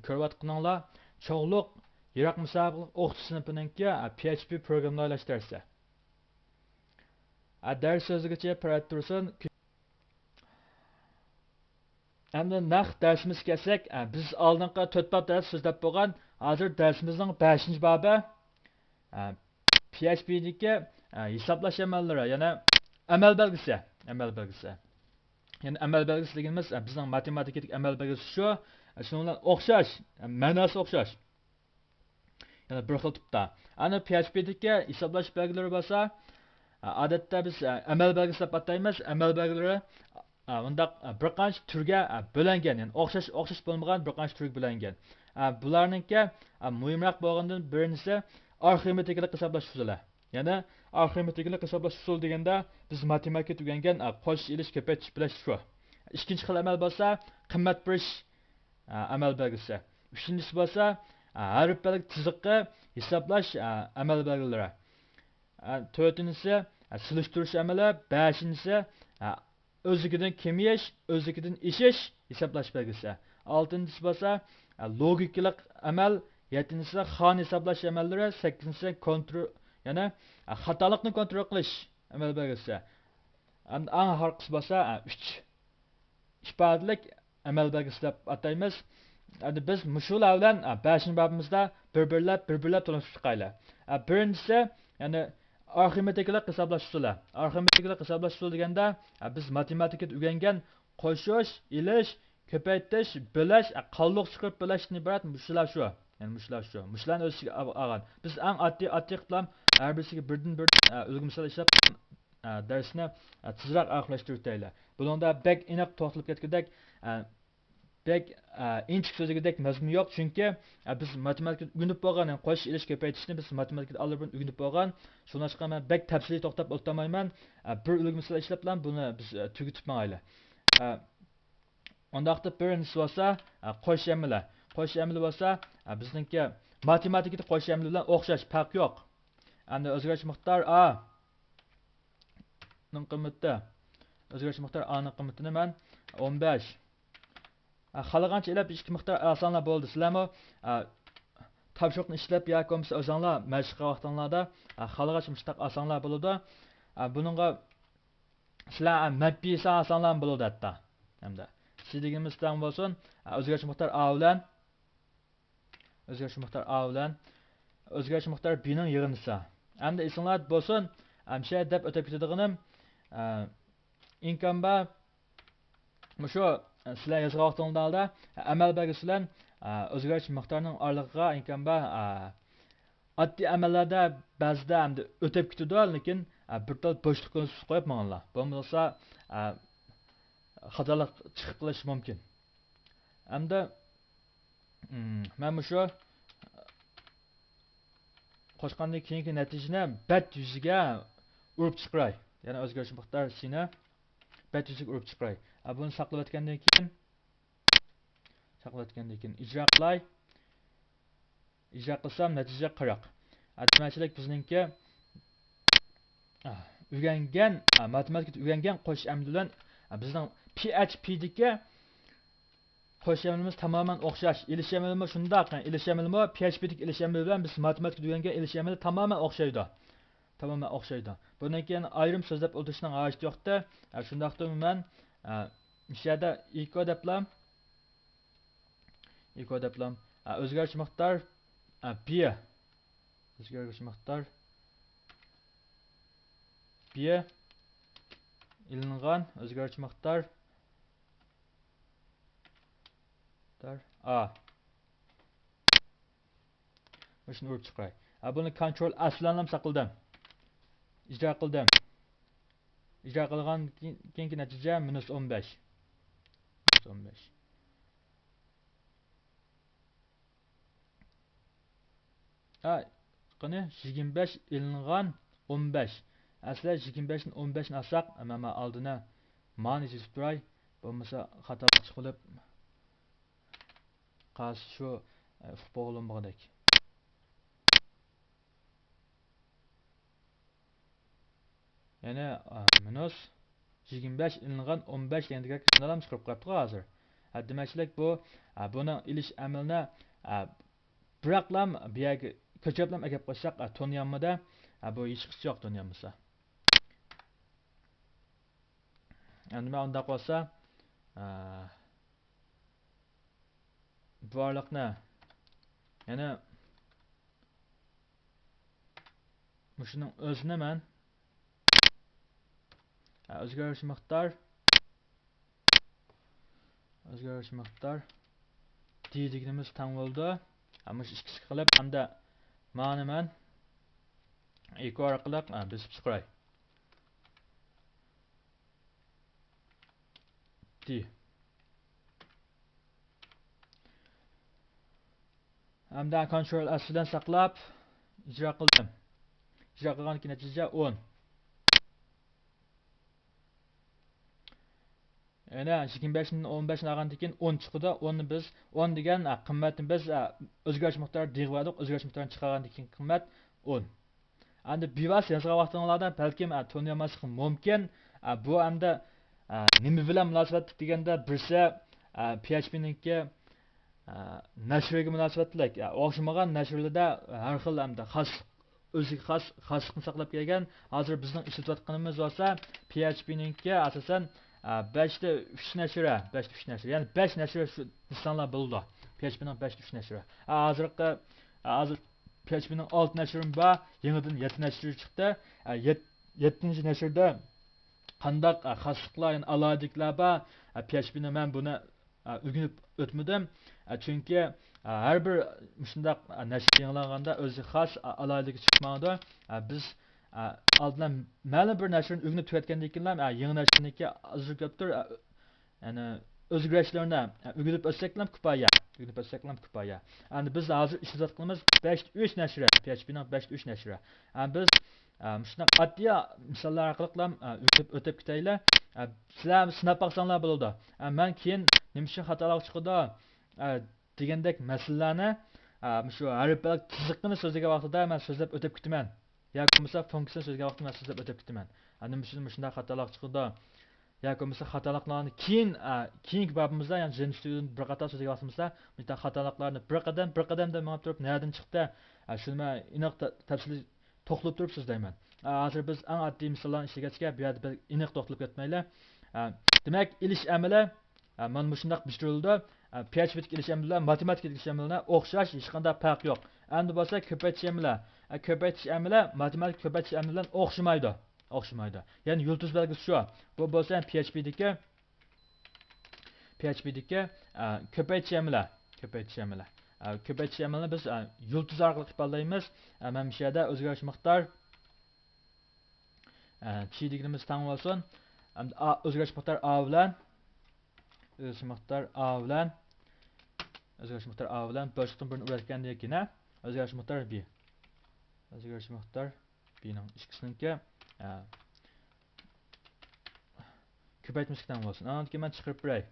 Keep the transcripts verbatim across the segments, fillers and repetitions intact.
كۆرۈۋاتقىنىڭلار چوغلۇق يىراق مۇساپىلىق ئوقۇتۇش سىنىپىنىڭكى، ئە، پي ئېچ پى پروگراممىلاش دەرسى. ئە، دەرس سۆزىگىچە پىرەت تۇرسۇن. ئەمدى نەق دەرسىمىزگە كەلسەك، ئە، بىز ئالدىنقى تۆت باب دەرس سۆزلەپ بولغان، ھازىر دەرسىمىزنىڭ بەشىنچى بابى، ئە، پي ئېچ پى دىكى، ئە، ھېسابلاش ئەمەللىرى، يەنى ئەمەل بەلگىسى، ئەمەل بەلگىسى. يەنى ئەمەل بەلگىسى دېگىنىمىز، ئە، بىزنىڭ ماتېماتىكىدىكى ئەمەل بەلگىسى شۇ. ئە، شۇنىڭ بىلەن ئوخشاش، ئە، مەناسى ئوخشاش. يەنى بىر خىل تىپتا. ئەنە پي ئېچ پى دىكى ھېسابلاش بەلگىلىرى بولسا، ئە، ئادەتتە بىز، ئە، ئەمەل بەلگىسى دەپ ئاتايمىز. ئەمەل بەلگىلىرى، ئە، مۇنداق، ئە، بىر قانچە تۈرگە، ئە، بۆلۈنگەن، يەنى ئوخشاش، ئوخشاش بولمىغان بىر قانچە تۈرگە بۆلۈنگەن. ئە، بۇلارنىڭكى، ئە، مۇھىمراق بولغىنىدىن بىرىنچىسى ئارىفمېتىكىلىق ھېسابلاش ئۇسۇلى. يەنى ئارىفمېتىكىلىق ھېسابلاش ئۇسۇلى دېگەندە بىز ماتېماتىكىدا ئۆگەنگەن، ئە، قوشۇش، ئېلىش، كۆپەيتىش، بۆلۈش شۇ. ئىككىنچى خىل ئەمەل بولسا قىممەت بېرىش، ئە، ئەمەل بەلگىسى. ئۈچىنچىسى بولسا، ئە، ھەرپ بەلگە تىزىقى ھېسابلاش، ئە، ئەمەل بەلگىلىرى. ئە، تۆتىنچىسى، ئە، سېلىشتۇرۇش ئەمەلى. بەشىنچىسى، ئە، ئۆزلۈكىدىن كېمىيىش، ئۆزلۈكىدىن ئېشىش ھېسابلاش بەلگىسى. ئالتىنچىسى بولسا، ئە، لوگىكىلىق ئەمەل. يەتتىنچىسى خان ھېسابلاش ئەمەللىرى. سەككىزىنچىسى كونترول، يەنى، ئە، خاتالىقنى كونترول قىلىش ئەمەل بەلگىسى. ئەمدى ئەڭ ئاخىرقىسى بولسا، ئە، ئۈچ ئىپادىلىك ئەمەل بەلگىسى دەپ ئاتايمىز. ئەمدى بىز مۇشۇلار بىلەن، ئە، بەشىنچى بابىمىزدا بىر-بىرلەپ، بىر-بىرلەپ تونۇشۇپ چىقايلى. ئە، بىرىنچىسى، يەنى ئارىفمېتىكىلىق ھېسابلاش ئۇسۇلى. ئارىفمېتىكىلىق ھېسابلاش ئۇسۇلى دېگەندە، ئە، بىز ماتېماتىكىدا ئۆگەنگەن قوشۇش، ئېلىش، كۆپەيتىش، بۆلۈش، ئە، قالدۇق چىقىرىپ بۆلۈشتىن ئىبارەت مۇشۇلار شۇ. يەنى مۇشۇلار شۇ. مۇشۇلارنى ئۆز ئىچىگە ئال-، ئالغان. بىز ئەڭ ئاددىي، ئاددىي قىلىپ ھەر بىرسىگە بىردىن بىردىن، ئە، ئۆلگە مىسال ئىشلەپ، ئە، دەرسنى، ئە، تېزرەك ئاخىرلاشتۇرۇپ ئۆتەيلى. بۇنىڭدا بەك ئېنىق توختىلىپ كەتكۈدەك، ئە، بەك، ئە، ئىنچىكە سۆزلىگۈدەك مەزمۇن يوق، چۈنكى، ئە، بىز ماتېماتىكىدا ئۆگىنىپ بولغان، يەنى قوشۇش، ئېلىش، كۆپەيتىشنى بىز ماتېماتىكىدا ئاللىبۇرۇن ئۆگىنىپ بولغان. شۇڭلاشقا مەن بەك تەپسىلىي توختاپ ئولتۇرمايمەن. ئە، بىر ئۈلگە مىسال ئىشلەپلا بۇنى بىز، ئە، تۈگىتىپ ماڭايلى. ئە، ئۇنداقتا بىرىنچىسى بولسا، ئە، قوشۇش ئەمىلى. قوشۇش ئەمىلى بولسا، ئە، بىزنىڭكى ماتېماتىكىدا قوشۇش ئەمىلى بىلەن ئوخشاش، پەرق يوق. ئەمدى ئۆزگەرتىش مىقدار ئا نىڭ قىممىتى. ئۆزگەرتىش مىقدار ئا نىڭ قىممىتىنى مەن ئون بەش. ئە، خالىغانچە ئېلىپ ئىككى مىقدار ئالساڭلار بولىدۇ. سىلەرمۇ، ئە، تاپشۇرۇقنى ئىشلەپ ياكى بولمىسا ئۆزۈڭلار مەشىق قىلغان ۋاقتىڭلاردا، ئە، خالىغانچە مۇشۇنداق ئالساڭلار بولىدۇ. ئە، بۇنىڭغا سىلەر، ئە، مەنپىي سان ئالساڭلارمۇ بولىدۇ ھەتتا. ھەمدە سى دېگىنىمىز تەڭ بولسۇن، ئە، ئۆزگەرتىش مىقدار ئا بىلەن، ئۆزگەرتىش مىقدار ئا بىلەن ئۆزگەرتىش مىقدار بىنىڭ يىغىندىسى. ئەمدى ئېسىڭلاردا بولسۇن، ئەمشە دەپ ئۆتۈپ كېتىدىغىنىم، ئە، ئىنكام بار. مۇشۇ، ئە، سىلەر يازغان ۋاقتىڭلاردا ئەمەل بەلگىسى بىلەن، ئە، ئۆزگەرتىش مىقدارىنىڭ ئارىلىقىغا ئىنكام بار. ئە، ئاددىي ئەمەللەردە بەزىدە ئەمدى ئۆتۈپ كېتىدۇ، لېكىن، ئە، بىر تال بوشلۇق كۆرسىتىپ قويۇپ ماڭىڭلار. بولمىسا، ئە، خاتالىق چىقىپ قېلىشى مۇمكىن. ئەمدى، ئىم، مەن مۇشۇ قوشقاندىن كېيىنكى نەتىجىنى بەت يۈزىگە ئۇرۇپ چىقىراي. يەنى ئۆزگەرتىش مىقدار سىنى بەت يۈزىگە ئۇرۇپ چىقىراي. ئە، بۇنى ساقلىۋەتكەندىن كېيىن، ساقلىۋەتكەندىن كېيىن ئىجرا قىلاي. ئىجرا قىلسام نەتىجە قىرىق. ئە، دېمەكچىلىك بىزنىڭكى، ئە، ئۆگەنگەن، ئە، ماتېماتىكىدا ئۆگەنگەن قوشۇش ئەمىلى بىلەن، ئە، بىزنىڭ پي ئېچ پىدىكى قوشۇش ئەمىلىمىز تامامەن ئوخشاش. ئېلىش ئەمىلىمۇ شۇنداق. يەنى ئېلىش ئەمىلىمۇ پي ئېچ پىدىكى ئېلىش ئەمىلى بىلەن بىز ماتېماتىكىدا ئۆگەنگەن ئېلىش ئەمىلى تامامەن ئوخشايدۇ. تامامەن ئوخشايدۇ. بۇندىن كېيىن ئايرىم سۆزلەپ ئولتۇرۇشنىڭ ھاجىتى يوقتى. ئە، شۇنداقتىمۇ مەن، ئە، مۇشۇ يەردە ئېكو دەپلا، ئېكو دەپلا، ئە، ئۆزگەرتىش مىقدار، ئە، بى. ئۆزگەرتىش مىقدار بى ئېلىنغان ئۆزگەرتىش مىقدار، مىقدار ئا. مۇشۇنى ئۇرۇپ چىقىراي. ھە، بۇنى كونترول ئەس بىلەن ساقلىدىم. ئىجرا قىلدىم. ئىجرا قىلغان كېيىنكى نەتىجە مىنۇس ئون بەش. مىنۇس ئون بەش. ھە، قېنى، يىگىرمە بەش ئېلىنغان ئون بەش. ئەسلى يىگىرمە بەشتىن ئون بەشنى ئالساق، مانا ئالدىنا مانى يېزىپ تۇراي. بولمىسا خاتالىق چىقىپ قالسا شۇ، ئۇقۇپ بولغىلى بولمىغۇدەك. يەنى، ئا، مىنۇس يىگىرمە بەش ئېلىنغان ئون بەش دېگەندەك سىگنال چىقىرىپ قويۇپتىغۇ ھازىر. ئە، دېمەكچىلىك بۇ، ئە، بۇنىڭ ئېلىش ئەمىلىنى، ئە، بىراقلام بۇ يەرگە كۆچۈرۈپلام ئەكەپ قويساق، ئە، تونۇيالمىدى. ئە، بۇ ھېچقىسى يوق تونۇيالمىسا. ئەمدى مەن ئۇنداق بولسا، ئە، بۇ ئارىلىقنى يەنە مۇشۇنىڭ ئۆزىنى مەن، ئە، ئۆزگەرگۈچى مىقدار، ئۆزگەرگۈچى مىقدار دى دېگىنىمىز تەڭ بولىدۇ. ئە، مۇشۇ ئىككىسىگە قىلىپ، ئەمدى مانى مەن ئېكو ئارقىلىق، ئە، بېسىپ چىقىراي. دى. ئەمدى كونترول ئەس بىلەن ساقلاپ ئىجرا قىلدىم. ئىجرا قىلغاندىن كېيىن نەتىجە ئون. يەنە يىگىرمە بەشتىن ئون بەشنى ئالغاندىن كېيىن ئون چىقىدۇ. ئوننى بىز، ئون دېگەن، ئە، قىممەتنى بىز، ئە، ئۆزگەرتىش مىقدارى دېگىلى بولدۇق. ئۆزگەرتىش مىقدارىنى چىقارغاندىن كېيىن قىممەت ئون. ئەمدى بىۋاسىتە يازغان ۋاقتىڭلاردا بەلكىم، ئە، تونۇيالماسلىقى مۇمكىن. ئە، بۇ ئەمدى، ئە، نېمە بىلەن مۇناسىۋەتلىك دېگەندە، بىرسى، ئە، پي ئېچ پىنىڭكى، ئە، نەشرىگە مۇناسىۋەتلىك. ئە، ئوخشىمىغان نەشرلەردە ھەر خىل ئەمدى خاس، ئۆزىگە خاس، خاسلىقنى ساقلاپ كەلگەن. ھازىر بىزنىڭ ئىشلىتىۋاتقىنىمىز بولسا پي ئېچ پىنىڭكى ئاساسەن، ئە، بەشتە ئۈچ نەشرى، بەشتە ئۈچ نەشرى. يەنى بەش نەشرى شۇ دېسەڭلار بولىدۇ. پي ئېچ پىنىڭ بەشتە ئۈچ نەشرى. ئە، ھازىرقى، ئە، ھازىر پي ئېچ پىنىڭ ئالتە نەشرىمۇ بار، يېڭىدىن يەتتە نەشرى چىقتى. ئە، يەت-، يەتتىنچى نەشرىدە قانداق، ئە، خاسلىقلار، يەنى ئالاھىدىلىكلەر بار؟ ئە، پي ئېچ پىنى مەن بۇنى، ئە، ئۆگىنىپ ئۆتمىدىم. ئە، چۈنكى، ئە، ھەر بىر مۇشۇنداق، ئە، نەشر يېڭىلانغاندا ئۆزى خاس، ئە، ئالاھىدىلىكى چىقىپ ماڭىدۇ. ئە، بىز، ئە، ئالدىن مەلۇم بىر نەشرنى ئۆگىنىپ تۈگەتكەندىن كېيىنلا، ئە، يېڭى نەشرنىڭكى ئازراق كۆپتۇر، ئە، يەنى ئۆزگىرىشلىرىنى ئۆگىنىپ ئۆتسەكلا كۇپايە. ئۆگىنىپ ئۆتسەكلا كۇپايە. ئەمدى بىز ھازىر ئىشلىتىۋاتقىنىمىز بەشتە ئۈچ نەشرى، پي ئېچ پىنىڭ بەشتە ئۈچ نەشرى. ئەمدى بىز، ئە، مۇشۇنداق ئاددىي مىساللار ئارقىلىقلا، ئە، ئۆگىنىپ ئۆتۈپ كېتەيلى. ئە، سىلەر سىناپ باقساڭلار بولىدۇ. ئە، مەن كېيىن نېمە ئۈچۈن خاتالىق چىقىدۇ، ئە، دېگەندەك مەسىلىلەرنى، ئە، مۇشۇ ھەرپلەر تىزىقىنى سۆزلىگەن ۋاقتىدا مەن سۆزلەپ ئۆتۈپ كېتىمەن. ياكى بولمىسا فۇنكسىيىسىنى سۆزلىگەن ۋاقتىدا مەن سۆزلەپ ئۆتۈپ كېتىمەن. ئە، نېمە ئۈچۈن مۇشۇنداق خاتالىق چىقىدۇ؟ ياكى بولمىسا خاتالىقلارنى كېيىن، ئە، كېيىنكى بابىمىزدا، يەنى جېنېرال ستۇدېنت بىر قاتار سۆزلىگەن ۋاقتىمىزدا، مۇشۇنداق خاتالىقلارنى بىر قەدەم، بىر قەدەم دەپ مېڭىپ تۇرۇپ، نەدىن چىقتى؟ ئە، شۇنى مەن ئېنىق تە-، تەپسىلىي توختىلىپ تۇرۇپ سۆزلەيمەن. ئە، ھازىر بىز ئەڭ ئاددىي مىساللارنى ئىشلىگەچكە، بۇ يەردە بەك ئېنىق توختىلىپ كەتمەيلى. ئە، دېمەك، ئېلىش ئەمىلى، ئە، مانا مۇشۇنداق بېجىرىلىدۇ. ئە، پي ئېچ پىدىكى ئېلىش ئەمىلى بىلەن ماتېماتىكىدىكى ئېلىش ئەمىلى ئوخشاش، ھېچقانداق پەرق يوق. ئەمدى بولسا كۆپەيتىش ئەمىلى. ئە، كۆپەيتىش ئەمىلى ماتېماتىكا كۆپەيتىش ئەمىلى بىلەن ئوخشىمايدۇ. ئوخشىمايدۇ. يەنى يۇلتۇز بەلگىسى شۇ. بۇ بولسا پي ئېچ پىدىكى، پي ئېچ پىدىكى، ئە، كۆپەيتىش ئەمىلى. كۆپەيتىش ئەمىلى. ئە، كۆپەيتىش ئەمىلىنى بىز، ئە، يۇلتۇز ئارقىلىق ئىپادىلەيمىز. ئە، مەن مۇشۇ يەردە ئۆزگەرتىش مىقدار، ئە، چى دېگىنىمىز تەڭ بولسۇن. ئەمدى ئا، ئۆزگەرتىش مىقدار ئا بىلەن، ئۆزگەرتىش مىقدار ئا بىلەن، ئۆزگەرتىش مىقدار ئا بىلەن بۆلۈشتىن بىرنى ئۆزگەرتكەندىن كېيىن، ئۆزگەرتىش مىقدار بى. ئۆزگەرتىش مىقدار بىنىڭ ئىككىسىنىڭكى، ئە، كۆپەيتمىسىگە تەڭ بولسۇن. ئاندىن كېيىن مەن چىقىرىپ بېرەي.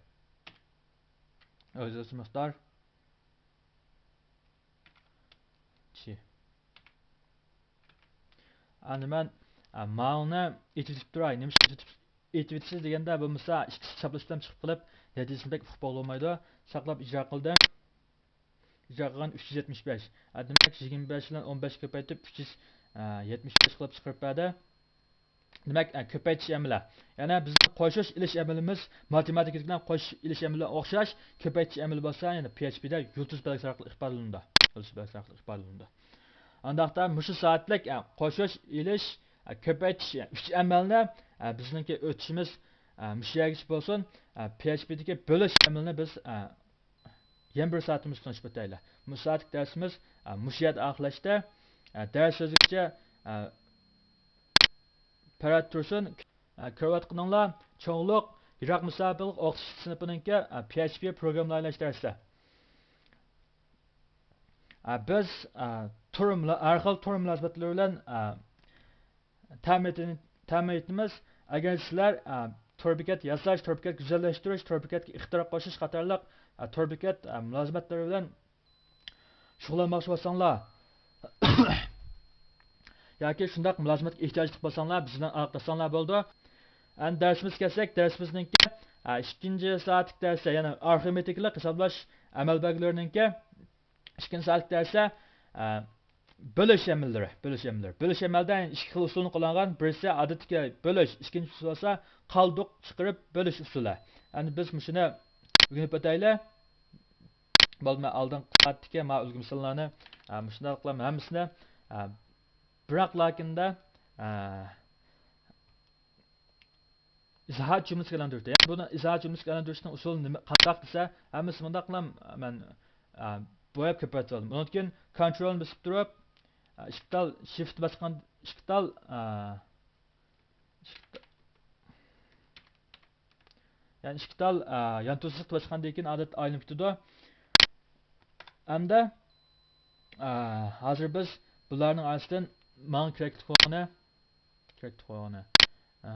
ئۆزگەرتىش مىقدار چى. ئەمدى مەن، ئە، ماۋۇنى ئېتىۋېتىپ تۇراي. نېمىشقا ئېتىۋېتىپ، ئېتىۋېتىسىز دېگەندە، بولمىسا ئىككىسى چاپلىشىپ چىقىپ قېلىپ، نەتىجىسىنى بەك ئۇقۇپ بولمايدۇ. ساقلاپ ئىجرا قىلدىم. ئىجرا قىلغان ئۈچ يۈز يەتمىش بەش. ئە، دېمەك، يىگىرمە بەش بىلەن ئون بەش كۆپەيتىپ، ئۈچ يۈز يەتمىش بەش قىلىپ چىقىرىپ بەردى. دېمەك، ئە، كۆپەيتىش ئەمىلى. يەنى بىزنىڭ قوشۇش ئېلىش ئەمىلىمىز ماتېماتىكىدىكى بىلەن قوشۇش ئېلىش ئەمىلى ئوخشاش، كۆپەيتىش ئەمىلى بولسا، يەنى پي ئېچ پىدە يۇلتۇز بەلگىسى ئارقىلىق ئىپادىلىنىدۇ. يۇلتۇز بەلگىسى ئارقىلىق ئىپادىلىنىدۇ. ئانداقتا مۇشۇ سائەتلىك، ئە، قوشۇش، ئېلىش، ئە، كۆپەيتىش، ئە، ئۈچ ئەمەلنى، ئە، بىزنىڭكى ئۆتۈشىمىز، ئە، مۇشۇ يەرگىچە بولسۇن. ئە، پي ئېچ پىدىكى بۆلۈش ئەمىلىنى بىز، ئە، يەنە بىر سائىتىمىز تونۇشۇپ ئۆتەيلى. بۇ سائەتلىك دەرسىمىز، ئە، مۇشۇ يەردە ئاخىرلاشتى. ئە، دەرس سۆزلىگۈچى، ئە، پەرھات تۇرسۇن. ئە، كۆرۈۋاتقىنىڭلار چوڭلۇق، يىراق مۇساپىلىك ئوقۇتۇش سىنىپىنىڭكى، ئە، پي ئېچ پى پروگراممىلاش دەرسى. ئە، بىز، ئە، تور مۇلا-، ھەر خىل تور مۇلازىمەتلىرى بىلەن، ئە، تەمىن، تەمىن ئېتىمىز. ئەگەر سىلەر، ئە، تور بېكەت ياساش، تور بېكەت گۈزەللەشتۈرۈش، تور بېكەتكە ئىختىراع قوشۇش قاتارلىق، ئە، تور بېكەت، ئە، مۇلازىمەتلىرى بىلەن شۇغۇللانماقچى بولساڭلار، ياكى شۇنداق مۇلازىمەتكە ئېھتىياجلىق بولساڭلار، بىز بىلەن ئالاقىلەشسەڭلار بولىدۇ. ئەمدى دەرسىمىزگە كەلسەك، دەرسىمىزنىڭكى، ئىككىنچى سائەتلىك دەرسلەر، يەنى ئارىفمېتىكىلىق ھېسابلاش ئەمەل بەلگىلىرىنىڭكى ئىككىنچى سائەتلىك دەرسلەر، بۆلۈش ئەمەللىرى، بۆلۈش ئەمەللىرى. بۆلۈش ئەمەلدە ئىككى خىل ئۇسۇلنى قوللانغان. بىرسى ئادەتتىكى بۆلۈش، ئىككىنچىسى بولسا قالدۇق چىقىرىپ بۆلۈش ئۇسۇلى. ئەمدى بىز مۇشۇنى ئۆگىنىپ ئۆتەيلى. بولدى، مەن ئالدىنقى سائەتتىكى مانا ئۈلگە مىساللارنى، ئە، مۇشۇنداق قىلىمەن ھەممىسىنى، ئە، بىراق لاكىندا، ئە، ئىزاھات جۈملىسىگە ئايلاندۇرۇپتۇ. يەنى بۇنى ئىزاھات جۈملىسىگە ئايلاندۇرۇشنىڭ ئۇسۇلى نېمە، قانداق دېسە، ھەممىسى مۇنداق قىلام، مەن، ئە، بوياپ كۆپەيتىۋالدىم. ئۇنىڭدىن كېيىن كونترولنى بېسىپ تۇرۇپ، ئە، ئىككى تال شىفت باسقان، ئىككى تال، ئە، ئىككى تا-، يەنى ئىككى تال، ئە، يانتۇ سىزىق باسقاندىن كېيىن ئادەتتە ئايلىنىپ كېتىدۇ. ئەمدى، ئە، ھازىر بىز بۇلارنىڭ ئارىسىدىن ماڭا كېرەكلىك بولغىنى، كېرەكلىك بولغىنى، ئە،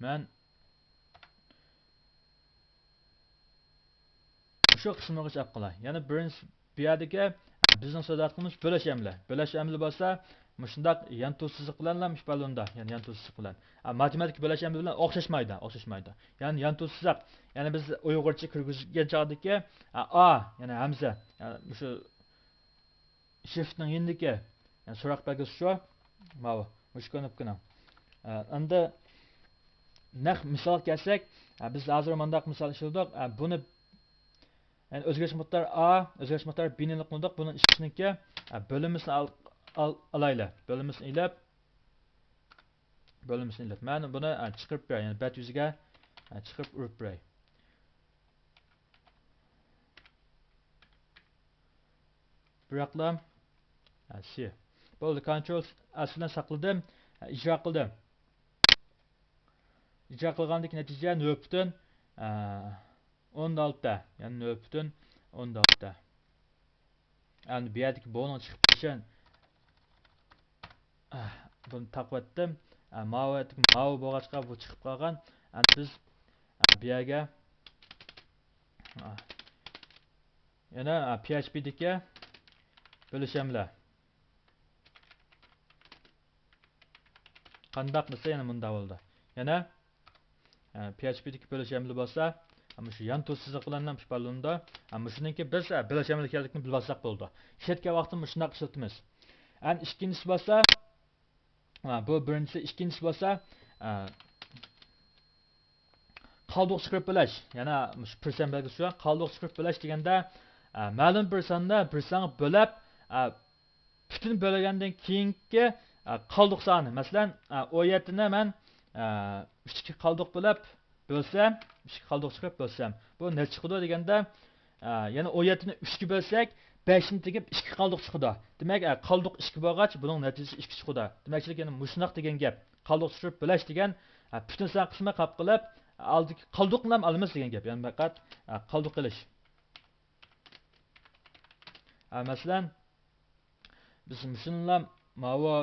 مەن شۇ قىسمىغىچە ئېلىپ قالاي. يەنە بىرىنچى، بۇ يەردىكى بىزنىڭ سۆزلەۋاتقىنىمىز بۆلۈش ئەمىلى. بۆلۈش ئەمىلى بولسا مۇشۇنداق يانتۇ سىزىق بىلەنلا ئىپادىلىنىدۇ. يەنى يانتۇ سىزىق بىلەن. ئە، ماتېماتىكا بۆلۈش ئەمىلى بىلەن ئوخشاشمايدۇ، ئوخشاشمايدۇ. يەنى يانتۇ سىزىق، يەنى بىز ئۇيغۇرچە كىرگۈزگەن چاغدىكى، ئە، ئا، يەنى ھەمزە، يەنى مۇشۇ شىفتنىڭ يېنىدىكى، يەنى سوراق بەلگىسى شۇ. ماۋۇ، مۇشۇ كۇنۇپكىنىڭ. ئە، ئەمدى نەق مىسالغا كەلسەك، ئە، بىز ھازىر مۇنداق مىسال ئىشلىدۇق. ئە، بۇنى، يەنى ئۆزگەرتىش مىقدارى ئا، ئۆزگەرتىش مىقدارى بىنى ئېلىپ قىلدۇق. بۇنىڭ ئىككىسىنىڭكى، ئە، بۆلۈنمىسىنى ئال-، ئال-، ئالايلى. بۆلۈنمىسىنى ئېلىپ، بۆلۈنمىسىنى ئېلىپ. مەن بۇنى، ئە، چىقىرىپ بېرەي. يەنى بەت يۈزىگە، ئە، چىقىرىپ ئۇرۇپ بېرەي. بىراقلا، ھە، سى. بولدى، كونترول ئەس بىلەن ساقلىدىم. ھە، ئىجرا قىلدىم. ئىجرا قىلغاندىكى نەتىجە نۆل پۈتۈن، ھە، ئوندىن ئالتە. يەنى نۆل پۈتۈن ئوندىن ئالتە. ئەمدى بۇ يەردىكى بونىڭ چىقىپ قېلىشى، ھە، بۇنى تاقىۋەتتىم. ھە، ماۋۇ يەردىكى ماۋۇ بولغاچقا بۇ چىقىپ قالغان. ئەمدى بىز، ھە، بۇ يەرگە، ھە، يەنە، ھە، پي ئېچ پىدىكى بۆلۈش ئەمىلى. قانداق دېسە يەنە مۇنداق بولىدۇ. يەنە، ئە، پي ئېچ پىدىكى بۆلۈش ئەمىلى بولسا، مۇشۇ يانتۇ سىزىق بىلەن ئىپادىلىنىدۇ. ئە، مۇشۇنىڭكى بىز، ئە، بۆلۈش ئەمىلى ئىكەنلىكىنى بىلىۋالساق بولىدۇ. ئىشلەتكەن ۋاقتىدا مۇشۇنداق ئىشلىتىمىز. ئەن ئىككىنچىسى بولسا، ئە، بۇ بىرىنچىسى، ئىككىنچىسى بولسا، ئە، قالدۇق چىقىرىپ بۆلۈش. يەنە مۇشۇ پىرسەنت بەلگىسى شۇ. قالدۇق چىقىرىپ بۆلۈش دېگەندە، ئە، مەلۇم بىر ساننى بىر سانغا بۆلۈپ، ئە، پۈتۈن بۆلگەندىن كېيىنكى، ئە، قالدۇق سانى. مەسىلەن، ئە، ئون يەتتىنى مەن، ئە، ئۈچكە قالدۇق بۆلۈپ بۆلسەم، ئۈچكە قالدۇق چىقىرىپ بۆلسەم، بۇ نەچچە چىقىدۇ دېگەندە، ئە، يەنە ئون يەتتىنى ئۈچكە بۆلسەك، بەشنى تېگىپ ئىككى قالدۇق چىقىدۇ. دېمەك، ئە، قالدۇق ئىككى بولغاچ، بۇنىڭ نەتىجىسى ئىككى چىقىدۇ. دېمەكچىلىك يەنە مۇشۇنداق دېگەن گەپ. قالدۇق چىقىرىپ بۆلۈش دېگەن، ئە، پۈتۈن سان قىسمى قاپ قىلىپ، ئالدىكى قالدۇقنى ھەم ئالىمىز دېگەن گەپ. يەنى پەقەت، ئە، قالدۇق ئېلىش. ئە، مەسىلەن، بىز مۇشۇنىلا ماۋۇ،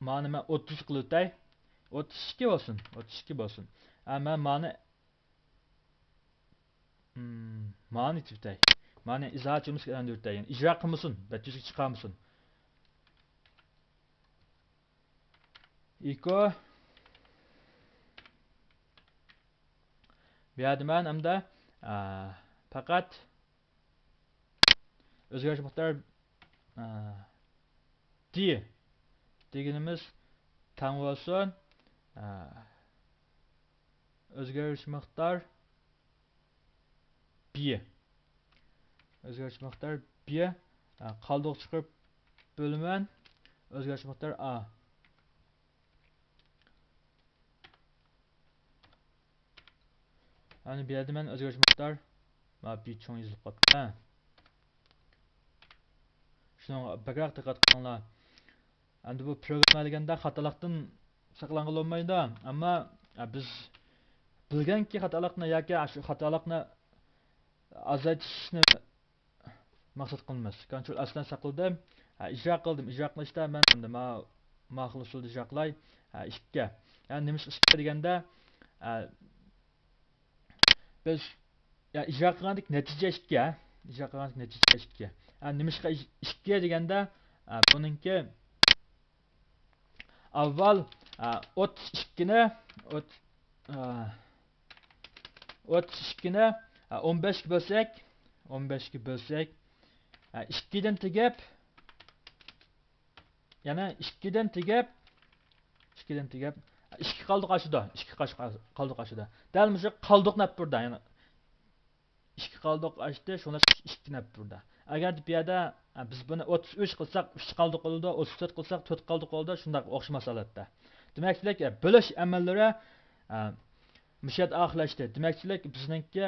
مانى مەن ئوتتۇز قىلىۋېتەي. ئوتتۇز ئىككى بولسۇن، ئوتتۇز ئىككى بولسۇن. ئە، مەن مانى، مم، مانى ئېتىۋېتەي. مانى ئىزاھات جۈملىسىگە ئايلاندۇرۇۋېتەي. يەنى ئىجرا قىلمىسۇن، بەت يۈزىگە چىقارمىسۇن. ئېكو. بۇ يەردە مەن ئەمدى، ئە، پەقەت ئۆزگەرتىش مىقدارى، ئە، دى دېگىنىمىز تەڭ بولسۇن. ئە، ئۆزگەرتىش مىقدار بى. ئۆزگەرتىش مىقدار بى. ئە، قالدۇق چىقىرىپ بۆلىمەن. ئۆزگەرتىش مىقدار ئا. ئەنە بۇ يەردە مەن ئۆزگەرتىش مىقدار، مانا بى چوڭ يېزىلىپ قاپتۇ. ھە. شۇنىڭغا بەكرەك دىققەت قىلىڭلار. ئەمدى بۇ پروگرامما دېگەندە خاتالىقتىن ساقلانغىلى بولمايدۇ. ئەمما، ئە، بىز بىلگەنكى خاتالىقنى ياكى شۇ خاتالىقنى ئازايتىشنى مەقسەت قىلىمىز. كونترول ئەس بىلەن ساقلىدىم. ھە، ئىجرا قىلدىم. ئىجرا قىلىشتا مەن ئەمدى ما-، ماقۇل ئۇسۇلدا ئىجرا قىلاي. ھە، ئىككى. يەنى نېمىشقا ئىككى دېگەندە، ھە، بىز، يا، ئىجرا قىلغاندىكى نەتىجە ئىككى، ھە؟ ئىجرا قىلغاندىكى نەتىجە ئىككى. ھە، نېمىشقا ئىج-، ئىككى دېگەندە، ھە، بۇنىڭكى ئاۋۋال، ئە، ئوتتۇز ئىككىنى، ئوت-، ئوتتۇز ئىككىنى ئون بەشكە بۆلسەك، ئون بەشكە بۆلسەك، ئىككىدىن تېگىپ، يەنە ئىككىدىن تېگىپ، ئىككىدىن تېگىپ، ئىككى قالدۇق ئاشىدۇ، ئىككى قالدۇق ئاشىدۇ. دەل مۇشۇ قالدۇقنى ئەپ بۇردا، يەنى ئىككى قالدۇق ئاشتى، شۇڭلاشقا ئىككىنى ئەپ بۇردا. ئەگەر بۇ يەردە بىز بۇنى ئوتتۇز ئۈچ قىلساق، ئۈچ قالدۇق بولىدۇ، ئوتتۇز تۆت قىلساق، تۆت قالدۇق بولىدۇ، شۇنداق ئوخشىماس ھالەتتە. دېمەكچىلىك، بۆلۈش ئەمەللىرى مۇشۇ يەردە ئاخىرلاشتى. دېمەكچىلىك، بىزنىڭكى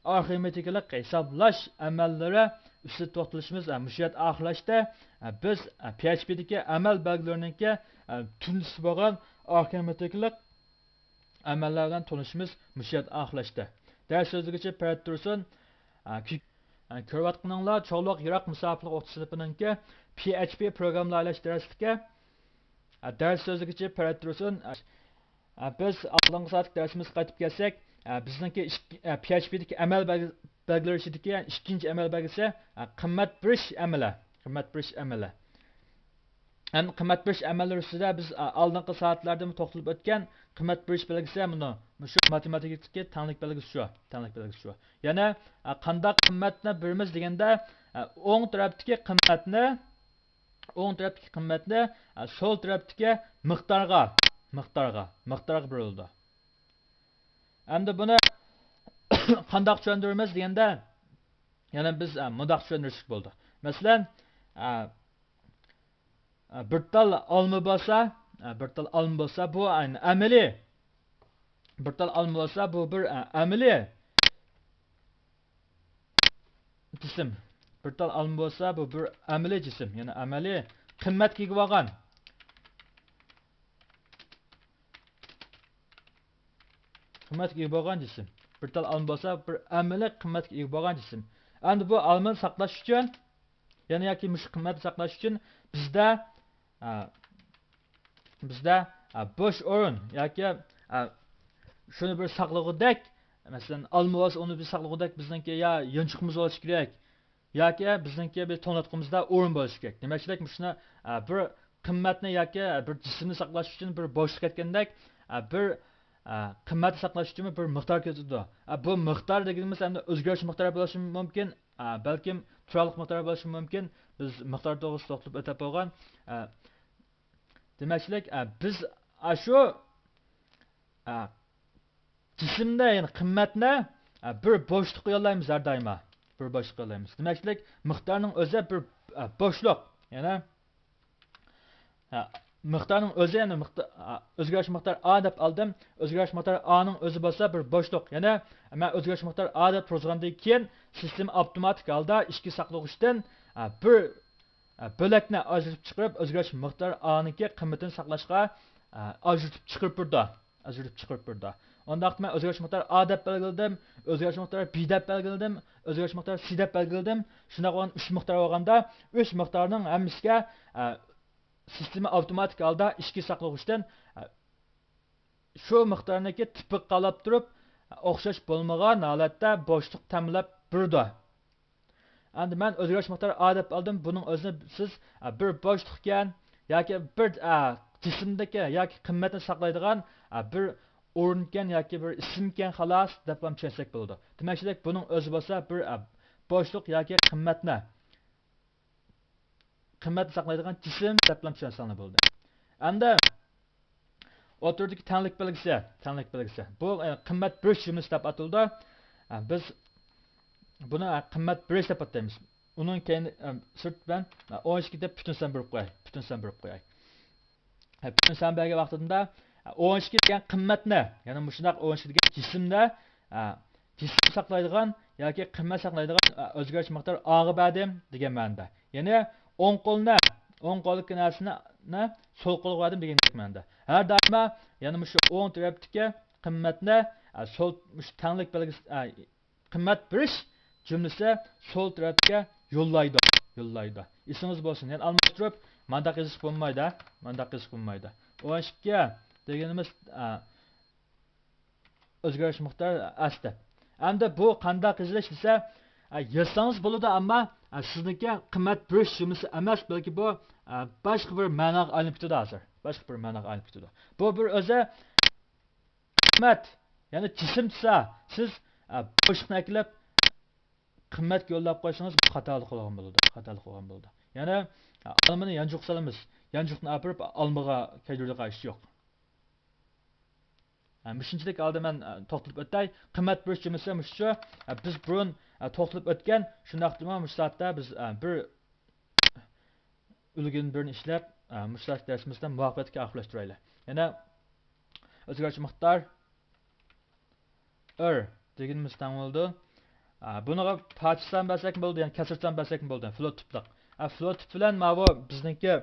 ئارىفمېتىكىلىق ھېسابلاش ئەمەللىرى ئۈستىدە توختىلىشىمىز مۇشۇ يەردە ئاخىرلاشتى. بىز پي ئېچ پىدىكى ئەمەل بەلگىلىرىنىڭكى تۈندىسى بولغان ئارىفمېتىكىلىق ئەمەللەر بىلەن تونۇشىمىز مۇشۇ يەردە ئاخىرلاشتى. دەرس سۆزلىگۈچى پەرىت تۇرسۇن، كۆ-، كۆرۈۋاتقىنىڭلار چوڭلۇق يىراق مۇساپىلىك ئوقۇتۇش سىنىپىنىڭكى پي ئېچ پى پروگراممىلار ئىشلەش دەرسلىكى. دەرس سۆزلىگۈچى پەرىت تۇرسۇن. بىز ئالدىنقى سائەتلىك دەرسىمىزگە قايتىپ كەلسەك، بىزنىڭكى ئىككى-، پي ئېچ پىدىكى ئەمەل بەلگە-، بەلگىلىرى ئىچىدىكى ئىككىنچى ئەمەل بەلگىسى، قىممەت بېرىش ئەمىلى. قىممەت بېرىش ئەمىلى. ئەمدى قىممەت بېرىش ئەمەللىرى ئۈستىدە بىز ئالدىنقى سائەتلەردىمۇ توختىلىپ ئۆتكەن قىممەت بېرىش بەلگىسى مۇنۇ. مۇشۇ ماتېماتىكىدىكى تەڭلىك بەلگىسى شۇ. تەڭلىك بەلگىسى شۇ. يەنە قانداق قىممەتنى بېرىمىز دېگەندە، ئوڭ تەرەپتىكى قىممەتنى، ئوڭ تەرەپتىكى قىممەتنى سول تەرەپتىكى مىقدارغا، مىقدارغا، مىقدارغا بېرىلىدۇ. ئەمدى بۇنى قانداق چۈشەندۈرىمىز دېگەندە، يەنە بىز مۇنداق چۈشەندۈرۈشلۈك بولىدۇ. مەسىلەن، بىر تال ئالما بولسا، بىر تال ئالما بولسا، بۇ ئەمەلىي. بىر تال ئالما بولسا، بۇ بىر ئەمەلىي جىسىم. بىر تال ئالما بولسا، بۇ بىر ئەمەلىي جىسىم، يەنى ئەمەلىي قىممەتكە ئىگە بولغان. قىممەتكە ئىگە بولغان جىسىم. بىر تال ئالما بولسا، بىر ئەمەلىي قىممەتكە ئىگە بولغان جىسىم. ئەمدى بۇ ئالمىنى ساقلاش ئۈچۈن، يەنى ياكى مۇشۇ قىممەتنى ساقلاش ئۈچۈن بىزدە، ئە، بىزدە، ئە، بوش ئورۇن ياكى، ئە، شۇنى بىر ساقلىغۇدەك، مەسىلەن، ئالما بولسا، ئۇنى بىر ساقلىغۇدەك بىزنىڭكى يا يانچۇقىمىز بولۇشى كېرەك، ياكى بىزنىڭكى بىر توڭلاتقۇمىزدا ئورۇن بولۇشى كېرەك. دېمەكچىلىك، مۇشۇنى، ئە، بىر قىممەتنى ياكى بىر جىسىمنى ساقلاش ئۈچۈن بىر بوشلۇق ئەتكەندەك، ئە، بىر، ئە، قىممەتنى ساقلاش ئۈچۈنمۇ بىر مىقدار كۆرسىتىدۇ. ئە، بۇ مىقدار دېگىنىمىز ئەمدى ئۆزگىرىش مىقدارى بولۇشى مۇمكىن، ئە، بەلكىم تۇراقلىق مىقدار بولۇشى مۇمكىن. بىز مىقدار توغرىسىدا توختىلىپ ئۆتۈپ بولغان. ئە، دېمەكچىلىك، ئە، بىز ئاشۇ، ئە، جىسىمنى، يەنى قىممەتنى، ئە، بىر بوشلۇققا يوللايمىز ھەر دائىما. بىر بوشلۇققا يوللايمىز. دېمەكچىلىك، مىقدارنىڭ ئۆزى بىر، ئە، بوشلۇق. يەنى، ئە، مىقدارنىڭ ئۆزى، يەنى مىقدا-، ئە، ئۆزگىرىش مىقدار ئا دەپ ئالدىم. ئۆزگىرىش مىقدار ئانىڭ ئۆزى بولسا بىر بوشلۇق. يەنى، مەن ئۆزگىرىش مىقدار ئا دەپ تۇرغۇزغاندىن كېيىن، سىستېما ئاپتوماتىك ھالدا ئىككى ساقلىغۇچتىن، ئە، بىر ئە، بۆلەكنى ئاجرىتىپ چىقىرىپ، ئۆزگىرىش مىقدار ئانىڭكى قىممىتىنى ساقلاشقا، ئە، ئاجرىتىپ چىقىرىپ بېرىدۇ. ئاجرىتىپ چىقىرىپ بېرىدۇ. ئۇنداقتا مەن ئۆزگىرىش مىقدار ئا دەپ بەلگىلىدىم، ئۆزگىرىش مىقدار بى دەپ بەلگىلىدىم، ئۆزگىرىش مىقدار سى دەپ بەلگىلىدىم. شۇنداق بولغان ئۈچ مىقدار بولغاندا، ئۈچ مىقدارنىڭ ھەممىسىگە، ئە، سىستېما ئاپتوماتىك ھالدا ئىككى ساقلىغۇچتىن، ئە، شۇ مىقدارنىڭكى تىپىغا قاراپ تۇرۇپ، ئوخشاش بولمىغان ھالەتتە بوشلۇق تەمىنلەپ بېرىدۇ. ئەمدى مەن ئۆزگىرىش مىقدارى ئا دەپ ئالدىم. بۇنىڭ ئۆزىنى سىز، ئە، بىر بوشلۇقكەن ياكى بىر، ئە، جىسىمدىكى ياكى قىممەتنى ساقلايدىغان، ئە، بىر ئورۇنكەن ياكى بىر ئىسىمكەن خالاس دەپلا چۈشەنسەك بولىدۇ. دېمەكچىلىك، بۇنىڭ ئۆزى بولسا بىر، ئە، بوشلۇق ياكى قىممەتنى، قىممەتنى ساقلايدىغان جىسىم دەپلا چۈشەنسەڭلار بولدى. ئەمدى ئوتتۇرىدىكى تەڭلىك بەلگىسى، تەڭلىك بەلگىسى. بۇ، ئە، قىممەت بېرىش جۈملىسى دەپ ئاتىلىدۇ. ئە، بىز بۇنى، ئە، قىممەت بېرىش دەپ ئاتايمىز. ئۇنىڭ كەينى، ئە، سىرت بىلەن، ئە، ئون ئىككى دەپ پۈتۈن سان بېرىپ قوياي. پۈتۈن سان بېرىپ قوياي. ئە، پۈتۈن سان بەرگەن ۋاقتىدا، ئە، ئون ئىككى دېگەن قىممەتنى، يەنى مۇشۇنداق ئون ئىككى دېگەن جىسىمنى، ئە، جىسىم ساقلايدىغان ياكى قىممەت ساقلايدىغان، ئە، ئۆزگىرىش مىقدار ئاغا بەردىم دېگەن مەنىدە. يەنى ئوڭ قولنى، ئوڭ قولدىكى نەرسىنى سول قولغا بەردىم دېگەن مەنىدە. ھەر دائىما يەنە مۇشۇ ئوڭ تەرەپتىكى قىممەتنى، ئە، سول، مۇشۇ تەڭلىك بەلگىسى، ئە، قىممەت بېرىش جۈملىسى سول تەرەپكە يوللايدۇ، يوللايدۇ. ئېسىڭىز بولسۇن، يەنە ئالماشتۇرۇپ، مانداق يېزىشقا بولمايدۇ، مانداق يېزىشقا بولمايدۇ. ئون ئىككى دېگىنىمىز، ئە، ئۆزگىرىش مىقدارى ئەس دەپ. ئەمدى بۇ قانداق يېزىلىش دېسە، ئە، يازسىڭىز بولىدۇ، ئەمما، ئە، سىزنىڭكى قىممەت بېرىش جۈملىسى ئەمەس، بەلكى بۇ، ئە، باشقا بىر مەناغا ئايلىنىپ كېتىدۇ ھازىر. باشقا بىر مەناغا ئايلىنىپ كېتىدۇ. بۇ بىر ئۆزى قىممەت، يەنى جىسىم دېسە، سىز، ئە، بوشلۇقنى ئەكېلىپ، قىممەتكە يوللاپ قويسىڭىز، بۇ خاتالىق بولغان بولىدۇ، خاتالىق بولغان بولىدۇ. يەنى، ئە، ئالمىنى يانچۇققا سالىمىز، يانچۇقنى ئاپىرىپ ئالمىغا كەيدۈرىدىغان ئىش يوق. ئە، مۇشۇنچىلىك ئالدى مەن، ئە، توختىلىپ ئۆتەي. قىممەت بېرىش جۈملىسى مۇشۇ. ئە، بىز بۇرۇن، ئە، توختىلىپ ئۆتكەن، شۇنداقتىمۇ مۇشۇ سائەتتە بىز، ئە، بىر ئۈلگىنىڭ بىرىنى ئىشلەپ، ئە، مۇشۇ دەرسىمىزنى مۇۋەپپەقىيەتلىك ئاخىرلاشتۇرايلى. يەنە ئۆزگەرتىش مىقدار ئىر دېگىنىمىز تەڭ بولىدۇ. ئە، بۇنىڭغا پاچە سان بەرسەكمۇ بولىدۇ، يەنى كەسىر سان بەرسەكمۇ بولىدۇ، فلوت تىپلىق. ئە، فلوت تىپ بىلەن ماۋۇ بىزنىڭكى،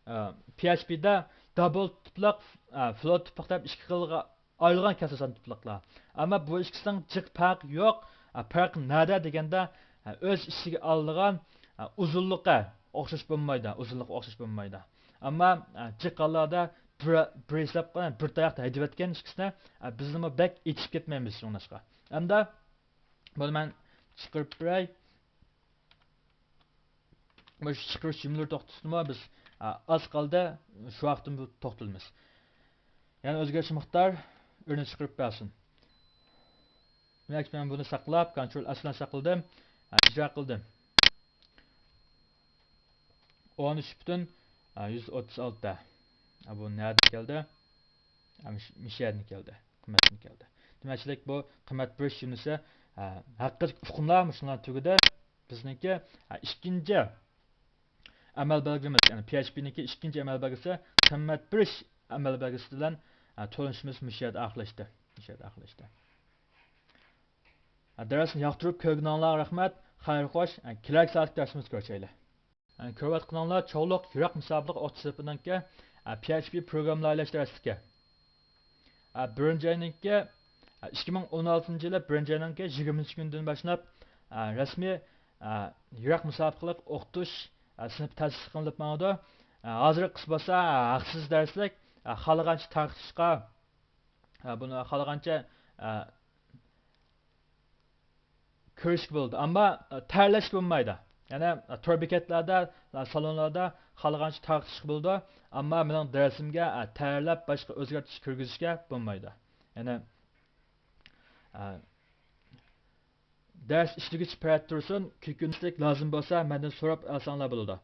ئە، پي ئەچ پىدا دابل تىپلىق، ئە، فلوت تىپلىق دەپ ئىككى خىلغا ئايرىلغان كەسىر سان تىپلىقلار. ئەمما بۇ ئىككىسىنىڭ جىق پەرقى يوق. ئە، پەرق نەدە دېگەندە، ئە، ئۆز ئىچىگە ئالىدىغان، ئە، ئۇزۇنلۇقى ئوخشاش بولمايدۇ، ئۇزۇنلۇقى ئوخشاش بولمايدۇ. ئەمما، ئە، جىق ھاللاردا بىر، بىر ھېساب قىلغان، بىر تاياقتا ھەيدىۋەتكەن ئىككىسىنى، ئە، بىزمۇ بەك ئېچىپ كەتمەيمىز شۇڭلاشقا. ئەمدى بۇنى مەن چىقىرىپ بېرەي. مۇشۇ چىقىرىش جۈملىلىرى توختىسىدىمۇ بىز، ئا، ئاز قالدى، شۇ ۋاقىتتىمۇ توختىلىمىز. يەنى ئۆزگەرتىش مىقدار ئىرنى چىقىرىپ بەرسۇن. دېمەك، مەن بۇنى ساقلاپ، كونترول ئەس بىلەن ساقلىدىم. ئا، ئىجرا قىلدىم. ئون ئۈچ پۈتۈن، ئا، يۈز ئوتتۇز ئالتە. ئا، بۇ نەدىن كەلدى؟ ئا، مىش-، مىشەدىن كەلدى. قىممەتتىن كەلدى. دېمەكچىلىك، بۇ قىممەت بېرىش جۈملىسى، ئا، ھەققىدىكى ئۇقۇملار مۇشۇلار تۈگىدى. بىزنىڭكى، ئا، ئىككىنچى ئەمەل بەلگىمىز، يەنى پي ئەچ پىنىڭكى ئىككىنچى ئەمەل بەلگىسى، قىممەت بېرىش ئەمەل بەلگىسى بىلەن، ئا، تونۇشىمىز مۇشۇ يەردە ئاخىرلاشتى. مۇشۇ يەردە ئاخىرلاشتى. ئا، دەرسنى ياقتۇرۇپ كۆرگىنىڭلارغا رەھمەت. خەير خوش. ئا، كېلەركى سائەتلىك دەرسىمىزدە كۆرۈشەيلى. ئە، كۆرۈۋاتقىنىڭلار چوغلۇق يىراق مۇساپىلىك ئوقۇتۇش سىنىپىنىڭكى، ئە، پي ئەچ پى پروگراممىلار ئىشلەش دەرسلىكى. ئە، بىرىنچى ئاينىڭكى، ئە، ئىككى مىڭ ئون ئالتىنچى يىلى بىرىنچى ئاينىڭكى يىگىرمىنچى كۈنىدىن باشلاپ، ئە، رەسمىي، ئە، يىراق مۇساپىلىك ئوقۇتۇش، ئە، سىنىپى تەسىس قىلىنىپ ماڭىدۇ. ئە، ھازىرقىسى بولسا، ئە، ھەقسىز دەرسلىك، ئە، خالىغانچە تارقىتىشقا، ئە، بۇنى خالىغانچە، ئە، كۆرۈشكە بولىدۇ. ئەمما، ئە، تەييارلاشقا بولمايدۇ. يەنى، ئە، تور بېكەتلەردە، ئە، سالونلاردا خالىغانچە تارقىتىشقا بولىدۇ. ئەمما مېنىڭ دەرسىمگە، ئە، تەييارلاپ باشقا ئۆزگەرتىش كىرگۈزۈشكە بولمايدۇ. يەنى، ئە، دەرس ئىشلىگۈچى پەرەت تۇرسۇن، كۆكۈنۈشلۈك لازىم بولسا مەندىن سوراپ ئالساڭلار بولىدۇ.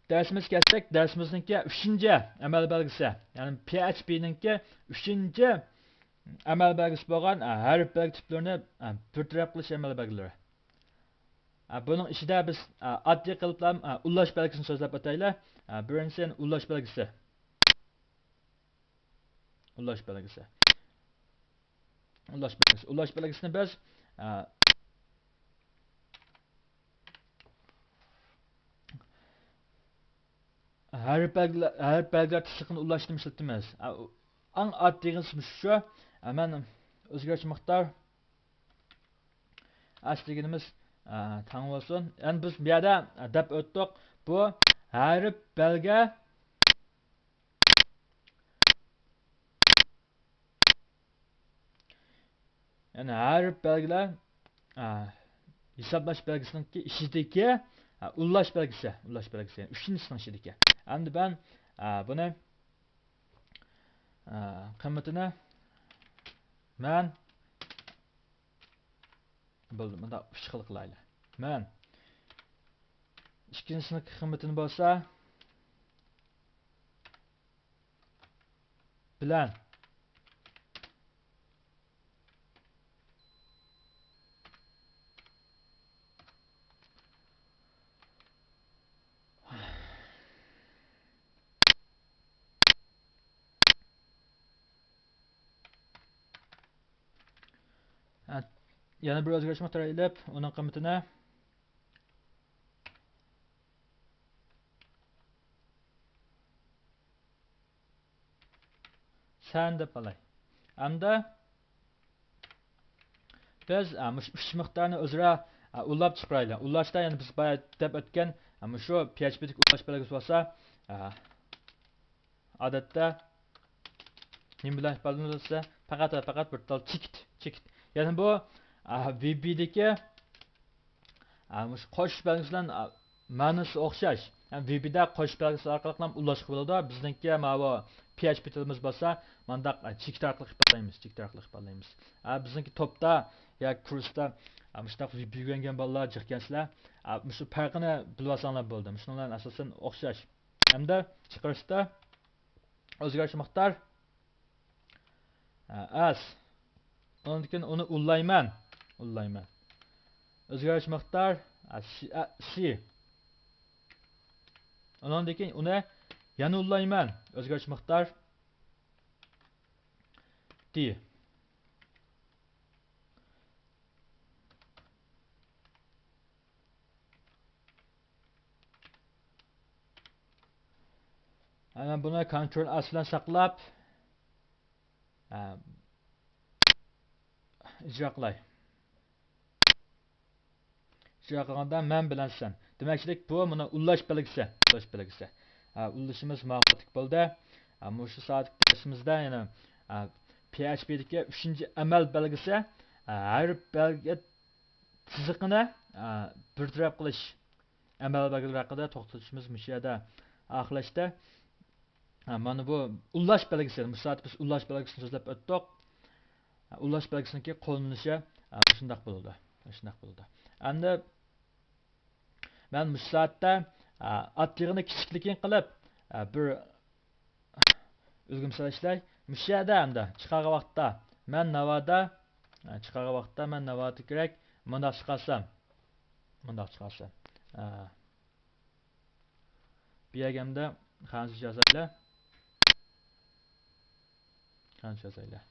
دەرسىمىزگە كەلسەك، دەرسىمىزنىڭكى ئۈچىنچى ئەمەل بەلگىسى، يەنى پي ئەچ پىنىڭكى ئۈچىنچى ئەمەل بەلگىسى بولغان، ئە، ھەرپ بەلگە تىپلىرىنى، ئە، بىر تەرەپ قىلىش ئەمەل بەلگىلىرى. ئە، بۇنىڭ ئىچىدە بىز، ئە، ئاددىي قىلىپلا، ئە، ئۇللاش بەلگىسىنى سۆزلەپ ئۆتەيلى. ئە، بىرىنچىسى، يەنى ئۇللاش بەلگىسى. ئۇللاش بەلگىسى. ئۇللاش بەلگىسى. ئۇللاش بەلگىسىنى بىز، ئە، ھەرپ بەلگىلەر، ھەرپ بەلگىلەر تىزىقىنى ئۇلاشتىمۇ ئىشلىتىمىز. ئە، ئەڭ ئاددىيغىسى مۇشۇ. ئە، مەن ئۆزگەرتىش مىقدار ئەس دېگىنىمىز، ئە، تەڭ بولسۇن. يەنى بىز بۇ يەردە، ئە، دەپ ئۆتتۇق. بۇ ھەرپ بەلگە يەنى ھەرپ بەلگىلەر، ئە، ھېسابلاش بەلگىسىنىڭكى ئىچىدىكى، ئە، ئۇللاش بەلگىسى، ئۇللاش بەلگىسى، يەنى ئۈچىنچىسىنىڭ ئىچىدىكى. ئەمدى مەن، ئە، بۇنى، ئە، قىممىتىنى مەن، بولدى، مۇنداق ئۈچ خىل قىلايلى. مەن ئىككىنچىسىنىڭ قىممىتىنى بولسا، بىلەن. ھە، يەنە بىر ئۆزگەرتىش مىقدارى ئېلىپ، ئۇنىڭ قىممىتىنى سەن دەپ ئالاي. ئەمدى بىز، ئە، مۇشۇ ئۈچ مىقدارنى ئۆزئارا، ئە، ئۇللاپ چىقىرايلى. ئۇلاشتا يەنە بىز بايا دەپ ئۆتكەن، ئە، مۇشۇ پي ئەچ پىدىكى ئۇلاش بەلگىسى بولسا، ئە، ئادەتتە نېمە بىلەن ئىپادىلىنىدۇ دېسە، پەقەت ۋە پەقەت بىر تال چېكىت، چېكىت. يەنى بۇ، ئە، ۋى بىدىكى، ئە، مۇشۇ قوشۇش بەلگىسى بىلەن، ئە، مەنىسى ئوخشاش. ۋىبىدە قوش بەلگىسى ئارقىلىق ئۇلاشقا بولىدۇ. بىزنىڭكى ماۋۇ پي ئېچ پى تىلىمىز بولسا، مانداق، ئە، چېكىت ئارقىلىق ئىپادىلەيمىز، چېكىت ئارقىلىق ئىپادىلەيمىز. ئە، بىزنىڭكى توپتا ياكى كۇرستا، ئە، مۇشۇنداق ۋىبى ئۆگەنگەن بالىلار جىقكەنسىلەر. ئە، مۇشۇ پەرقىنى بىلىۋالساڭلار بولدى. مۇشۇنىڭ بىلەن ئاساسەن ئوخشاش. ھەمدە چىقىرىشتا ئۆزگىرىش مىقدار. ئە، ئەس. ئۇنىڭدىن كېيىن ئۇنى ئۇللايمەن. ئۇللايمەن. ئۆزگىرىش مىقدار. ئە، سى، ئە، سى. ئۇنىڭدىن كېيىن ئۇنى يەنە ئۇللايمەن. ئۆزگىرىش مىقدار. دى. ئەنە بۇنى كونترول ئەس بىلەن ساقلاپ، ئە، ئىجرا قىلاي. ئىجرا قىلغاندا مەن بىلەن سەن. دېمەكچىلىك بۇ مانا ئۇللاش بەلگىسى. ئۇللاش بەلگىسى. ئە، ئۇللىشىمىز مۇۋەپپەقىيەتلىك بولدى. ئە، مۇشۇ سائەتلىك دەرسىمىزدە يەنە، ئە، پي ئېچ پى دىكى ئۈچىنچى ئەمەل بەلگىسى، ئە، ھەر بەلگە سىزىقىنى، ئە، بىر تەرەپ قىلىش ئەمەل بەلگىلىرى ھەققىدە توختىلىشىمىز مۇشۇ يەردە ئاخىرلاشتى. ئە، مانا بۇ ئۇللاش بەلگىسى، مۇشۇ سائەت بىز ئۇللاش بەلگىسىنى سۆزلەپ ئۆتتۇق. ئە، ئۇللاش بەلگىسىنىڭكى قوللىنىشى، ئە، مۇشۇنداق بولىدۇ. مۇشۇنداق بولىدۇ. ئەمدى مەن مۇشۇ سائەتتە، ئە، ئات يىغىنى كىچىكلىكىنى قىلىپ، ئە، بىر ئۈلگە مىسال ئىشلەي. مۇشۇ يەردە ئەمدى چىقارغان ۋاقىتتا مەن ناۋادا، ئە، چىقارغان ۋاقىتتا مەن ناۋادا كېرەك مۇنداق چىقارسام، مۇنداق چىقارسام، ئە، بۇ يەرگە ئەمدى خەنزۇچە يازايلى. خەنزۇچە يازايلى.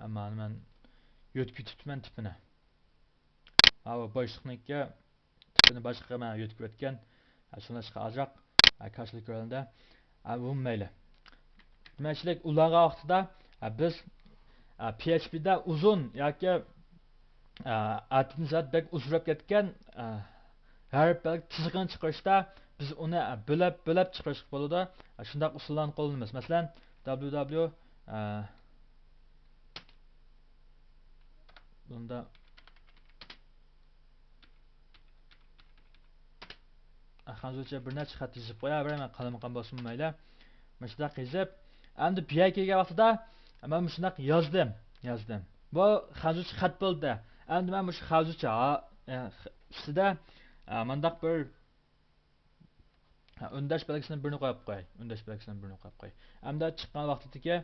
ئەمما مەن يۆتكىۋېتىپتىمەن تىپىنى. ھاۋا بوشلۇقنىڭكى تىپىنى باشقىغا مەن يۆتكىۋەتكەن. شۇڭلاشقا ئازراق كاشىلا كۆرۈنىدۇ. ئە، بۇمۇ مەيلى. دېمەكچىلىك، ئۇلانغان ۋاقتىدا، ئە، بىز، ئە، پي ئېچ پىدا ئۇزۇن ياكى، ئە، ئەتىدىن سائەت بەك ئۇزىراپ كەتكەن، ئە، ھەرپ بەلگە تىزىقىنى چىقىرىشتا بىز ئۇنى، ئە، بۆلەپ، بۆلەپ چىقىرىشقا بولىدۇ. ئە، شۇنداق ئۇسۇللارنى قوللىنىمىز. مەسىلەن، دابليۇ دابليۇ، ئە، بۇندا خەنزۇچە بىر نەچچە خەت يېزىپ قوياۋېرەي، مەن قالايمىقان بولسىمۇ مەيلى. مۇشۇنداق يېزىپ، ئەمدى بۇ يەرگە كەلگەن ۋاقتىدا مەن مۇشۇنداق يازدىم، يازدىم. بۇ خەنزۇچە خەت بولدى. ئەمدى مەن مۇشۇ خەنزۇچە ھا-، ئە، خ-، ئۈستىدە، ئە، مۇنداق بىر، ھە، ئۈندەش بەلگىسىنىڭ بىرىنى قويۇپ قوياي. ئۈندەش بەلگىسىنىڭ بىرىنى قويۇپ قوياي. ئەمدى چىققان ۋاقتىدىكى،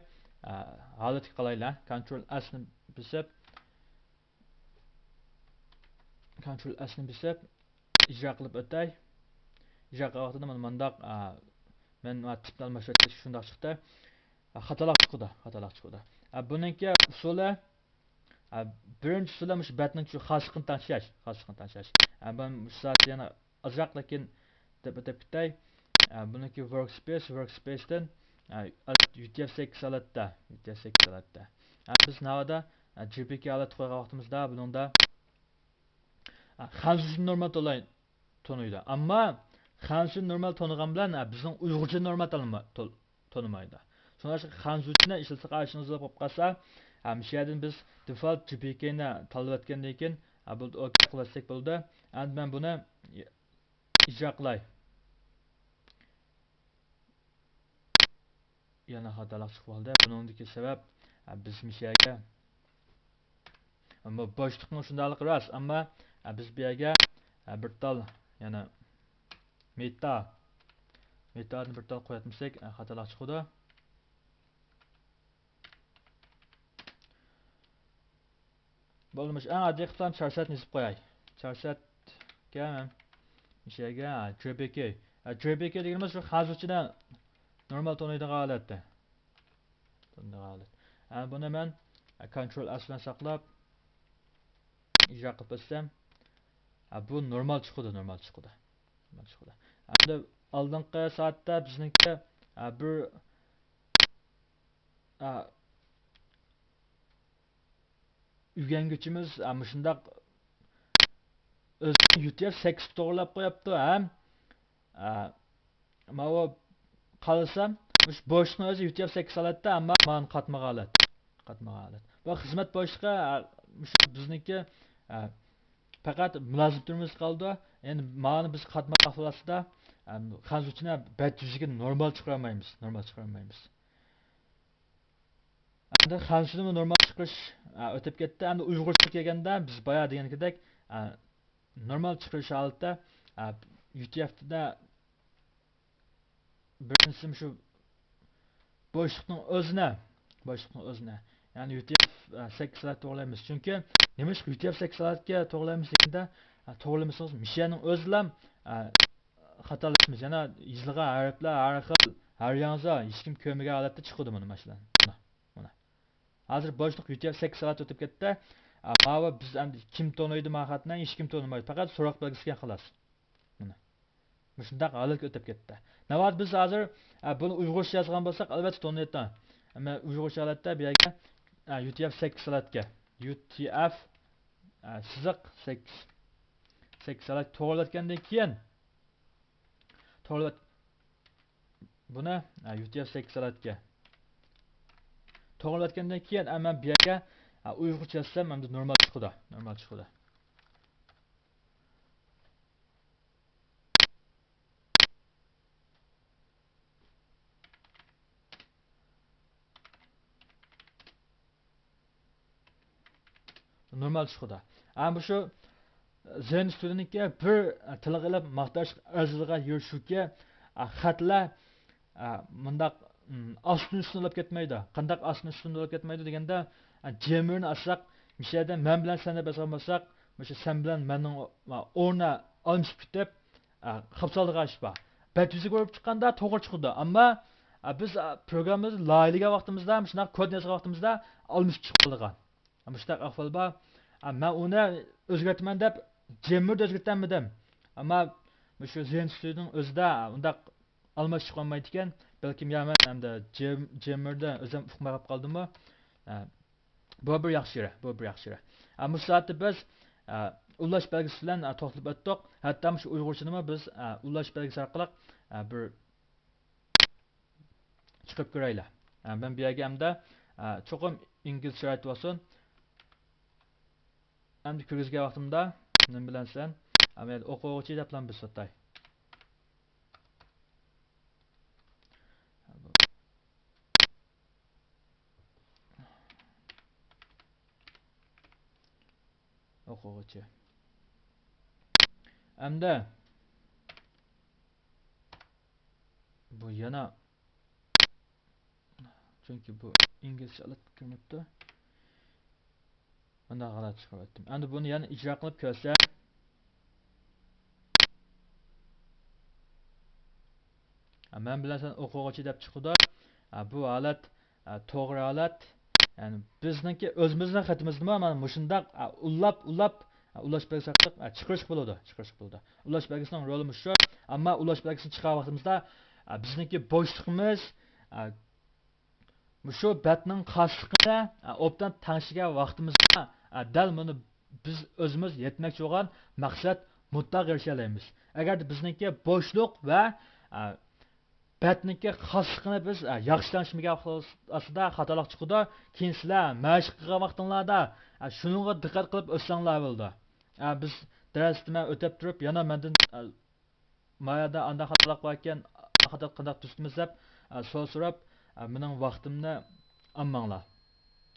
ئە، ھالىتىگە قالايلى. كونترول ئەسنى بېسىپ، كونترول ئەسنى بېسىپ، ئىجرا قىلىپ ئۆتەي. ئىجرا قىلغان ۋاقتىدا مانا مۇنداق، ئا، مەن تىپنى ئالماشتۇرۇپ شۇنداق چىقتى. ئا، خاتالىق چىقىدۇ، خاتالىق چىقىدۇ. ئا، بۇنىڭكى ئۇسۇلى، ئا، بىرىنچى ئۇسۇلى مۇشۇ بەتنىڭ شۇ خاسلىقىنى تەڭشەش، خاسلىقىنى تەڭشەش. ئا، مەن مۇشۇ سائەتتە يەنە ئازراق، لېكىن دەپ ئۆتۈپ كېتەي. ئا، بۇنىڭكى ۋوركسپېيس، ۋوركسپېيستىن، ئا، يۇ تى ئېف سەككىز ھالەتتە، يۇ تى ئېف سەككىز ھالەتتە. ئا، بىز ناۋادا، ئا، جې پى كەي ھالەتتە قويغان ۋاقتىمىزدا بۇنىڭدا خەنزۇچىنى نورمال تونۇيدۇ. ئەمما خەنزۇچىنى نورمال تونۇغان بىلەن، ھە، بىزنىڭ ئۇيغۇرچىنى نورمال تونۇما-، تون-، تونۇمايدۇ. شۇڭلاشقا خەنزۇچىنى ئىشلىتىش قارىشىڭىز بولۇپ قالسا، ھە، مۇشۇ يەردىن بىز دېفولت جې پى كەينى تاللىۋەتكەندىن كېيىن، ھە، بۇ ئوكەي قىلىۋەتسەك بولىدۇ. ئەمدى مەن بۇنى ئىجرا قىلاي. يەنە خاتالىق چىقىپ قالدى. بۇنىڭدىكى سەۋەب، ئە، بىز مۇشۇ يەرگە، ئەمما بوشلۇقنىڭ شۇنداقلىقى راست، ئەمما، ئە، بىز بۇ يەرگە، ئە، بىر تال، يەنە مېتا، مېتانى بىر تال قويۇۋەتمىسەك، ئە، خاتالىق چىقىدۇ. بولدى، مۇشۇ ئەڭ ئاددىي قىلسام چارسەتنى يېزىپ قوياي. چارسەتكە مەن مۇشۇ يەرگە، ھە، جې پى كەي. ھە، جې پى كەي دېگىنىمىز شۇ خەنزۇچىنى نورمال تونۇيدىغان ھالەتتە. تونۇيدىغان ھالەت. ھە، بۇنى مەن، ھە، كونترول ئەس بىلەن ساقلاپ، ئىجرا قىلىپ ئۆتسەم، ھە، بۇ نورمال چىقىدۇ، نورمال چىقىدۇ. نورمال چىقىدۇ. ئەمدى ئالدىنقى سائەتتە بىزنىڭكى، ھە، بىر، ھە، ئۆگەنگۈچىمىز، ئە، مۇشۇنداق ئۆزىنى يۇ تى ئېف سەككىزگە توغرىلاپ قويۇپتۇ ھەم، ئە، ماۋۇ قارىسام، مۇشۇ بوشلۇقنىڭ ئۆزى يۇ تى ئېف سەككىز ھالەتتە، ئەمما مانا قاتمىغان ھالەت. قاتمىغان ھالەت. بۇ خىزمەت بوشلۇقى، ئە، مۇشۇ بىزنىڭكى، ئە، پەقەت مۇلازىمىتىمىز قالىدۇ. يەنى مانا بىز قاتمىغان ئەھۋال ئاستىدا، ئە، خەنزۇچىنىڭ بەت يۈزىگە نورمال چىقىرالمايمىز. نورمال چىقىرالمايمىز. ئەمدى خەنزۇچىدىمۇ نورمال چىقىرىش، ئە، ئۆتۈپ كەتتى. ئەمدى ئۇيغۇرچىغا كەلگەندە، بىز بايا دېگەنكىدەك، ئە، نورمال چىقىرىش ھالىتىدە، ئە، يۇ تى ئېفدا بىرىنچىسى مۇشۇ بوشلۇقنىڭ ئۆزىنى، بوشلۇقنىڭ ئۆزىنى، يەنى يۇ تى ئېف سەككىز ھالەتكە توغرىلايمىز. چۈنكى نېمىشقا يۇ تى ئەف سەككىز ھالەتكە توغرىلايمىز دېگەندە، توغرىلىمىسىڭىز مىشەنىڭ ئۆزىلا خاتالىشىمىز. يەنە يېزىلغان ھەرپلەر ھەر خىل، ھەر ياڭزا، ھېچكىم كۆرمىگەن ھالەتتە چىقىدۇ مانا، مەسىلەن. مانا، مانا. ھازىر بوشلۇق يۇ تى ئەف سەككىز ھالەتكە ئۆتۈپ كەتتى. ماۋۇ بىز ئەمدى كىم تونۇيدۇ ما خەتنى؟ ھېچكىم تونۇمايدۇ. پەقەت سوراق بەلگىسى ئىكەن، خالاس. مانا. مۇشۇنداق ھالەتكە ئۆتۈپ كەتتى. ناۋادا بىز ھازىر، ئە، بۇنى ئۇيغۇرچە يازغان بولساق، ئەلۋەتتە تونۇيتتى. ئەمما ئۇيغۇرچە ھالەتتە بۇ يەرگە، ئە، يۇ تى ئەف سەككىز ھالەتكە. يۇ تى ئەف، ئە، سىزىق سەككىز. سەككىز ھالەت توغرىلاتكاندىن كېيىن، توغرىلات-، بۇنى، ئە، يۇ تى ئەف سەككىز ھالەتكە. توغرىلاتكاندىن كېيىن، ئە، مەن بۇ يەرگە، ئە، ئۇيغۇرچە يازسام، ئەمدى نورمال چىقىدۇ. نورمال چىقىدۇ. نورمال چىقىدۇ. ئەمما شۇ زېن ستۇدىيونىڭكى بىر تىلغا ئېلىپ ماختاش ئەرزىدىغان يېرى شۇكى، خەتلەر مۇنداق ئاستىن ئۈستۈن بولۇپ كەتمەيدۇ. قانداق ئاستىن ئۈستۈن بولۇپ كەتمەيدۇ دېگەندە، جېمىرنى ئالساق، مۇشۇ يەردە مەن بىلەن سەن دەپ يازغان بولساق، مۇشۇ سەن بىلەن مەننىڭ ئورنى ئالمىشىپ كېتىپ، ئە، خاپسالىغان ئىش بار. بەت يۈزىگە ئۇرۇپ چىققاندا توغرا چىقىدۇ. ئەمما، ئە، بىز، ئە، پروگراممىمىزنى لايىھەلىگەن ۋاقتىمىزدا، مۇشۇنداق كودنى يازغان ۋاقتىمىزدا ئالمىشىپ چىقىپ قالىدىغان. مۇشۇنداق ئەھۋال بار. ئە، مەن ئۇنى ئۆزگەرتىمەن دەپ جېمىردا ئۆزگەرتەلمىدىم. ئەمما مۇشۇ زېن ستۇدىيونىڭ ئۆزىدە، ئە، ئۇنداق ئالماس چىقالمايدىكەن. بەلكىم يا مەن ئەمدى جېم-، جېمىردا ئۆزۈم ئۇقماي قالدىممۇ؟ ئە، بۇ بىر ياخشى يېرى، بۇ بىر ياخشى يېرى. ئە، مۇشۇ سائەتتە بىز، ئە، ئۇللاش بەلگىسى بىلەن، ئە، توختىلىپ ئۆتتۇق. ھەتتا مۇشۇ ئۇيغۇرچىنىمۇ بىز، ئە، ئۇللاش بەلگىسى ئارقىلىق، ئە، بىر چىقىپ كۆرەيلى. ئە، مەن بۇ يەرگە ئەمدى، ئە، چوقۇم ئىنگلىزچە رايت بولسۇن. ئەمدى كىرگۈزگەن ۋاقتىمدا نېمە بىلەن سەن؟ ئە، مەن ئوقۇغۇچى دەپلا بېسىۋاتاي. ئوقۇغۇچى. ئەمدى بۇ يەنە، چۈنكى بۇ ئىنگلىزچە ئالىپ كىرمەپتۇ. مۇنداق ھالەت چىقىرىۋەتتىم. ئەمدى بۇنى يەنە ئىجرا قىلىپ كۆرسەم. مەن بىلەن سەن ئوقۇغۇچى دەپ چىقىدۇ. بۇ ھالەت، توغرا ھالەت. يەنى بىزنىڭكى ئۆزىمىزنىڭ خېتىمىزدىمۇ مانا مۇشۇنداق، ئۇللاپ، ئۇللاپ، ئۇلاش بەلگىسى ئارقىلىق چىقىرىشقا بولىدۇ، چىقىرىشقا بولىدۇ. ئۇلاش بەلگىسىنىڭ رولى مۇشۇ. ئەمما ئۇلاش بەلگىسىنى چىقارغان ۋاقتىمىزدا، بىزنىڭكى بوشلۇقىمىز، مۇشۇ بەتنىڭ خاسلىقىنى، ئە، ئوبدان تەڭشىگەن ۋاقتىمىزدا، ئە، دەل مۇنى بىز ئۆزىمىز يەتمەكچى بولغان مەقسەت مۇددىئاغا ئېرىشەلەيمىز. ئەگەردە بىزنىڭكى بوشلۇق ۋە، ئە، بەتنىڭكى خاسلىقىنى بىز، ئە، ياخشى تەڭشىمىگەن ئاستىدا خاتالىق چىقىدۇ. كېيىن سىلەر مەشىق قىلغان ۋاقتىڭلاردا، ئە، شۇنىڭغا دىققەت قىلىپ ئۆتسەڭلار بولىدۇ. ئە، بىز دەرستە مەن ئۆتەپ تۇرۇپ، يەنە مەندىن، ئە، ما يەردە ئانداق خاتالىق باركەن، خاتالىق قانداق تۈزىتىمىز دەپ، ئە، سوئال سوراپ، ئە، مېنىڭ ۋاقتىمنى ئالماڭلار.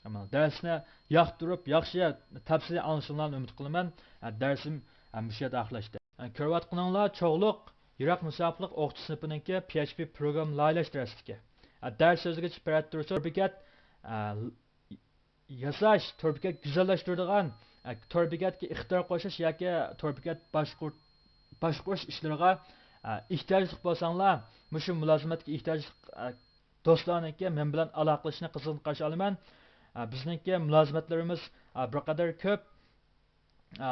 ئالماڭلار. دەرسنى ياقتۇرۇپ، ياخشى تەپسىلىي ئاڭلىشىڭلارنى ئۈمىد قىلىمەن. ئە، دەرسىم، ئە، مۇشۇ يەردە ئاخىرلاشتى. ئە، كۆرۈۋاتقىنىڭلار چوغلۇق يىراق مۇساپىلىق ئوقۇتقۇچى سىنىپىنىڭكى پى ئېچ پى پروگرامما لايىھەلەش دەرسلىكى. ئە، دەرس سۆزىگە چىقىپ بېرىپ تۇرسا، بېكەت، ئە، ياساش، تور بېكەت گۈزەللەشتۈرىدىغان، ئە، تور بېكەتكە ئىختىيار قوشۇش ياكى تور بېكەت باشقۇر-، باشقۇرۇش ئىشلىرىغا، ئە، ئېھتىياجلىق بولساڭلار، مۇشۇ مۇلازىمەتكە ئېھتىياجلىق، ئە، دوستلارنىڭكى مەن بىلەن ئالاقىلىشىشىنى قىزغىن قارشى ئالىمەن. ئە، بىزنىڭكى مۇلازىمەتلىرىمىز، ئە، بىر قەدەر كۆپ. ئە،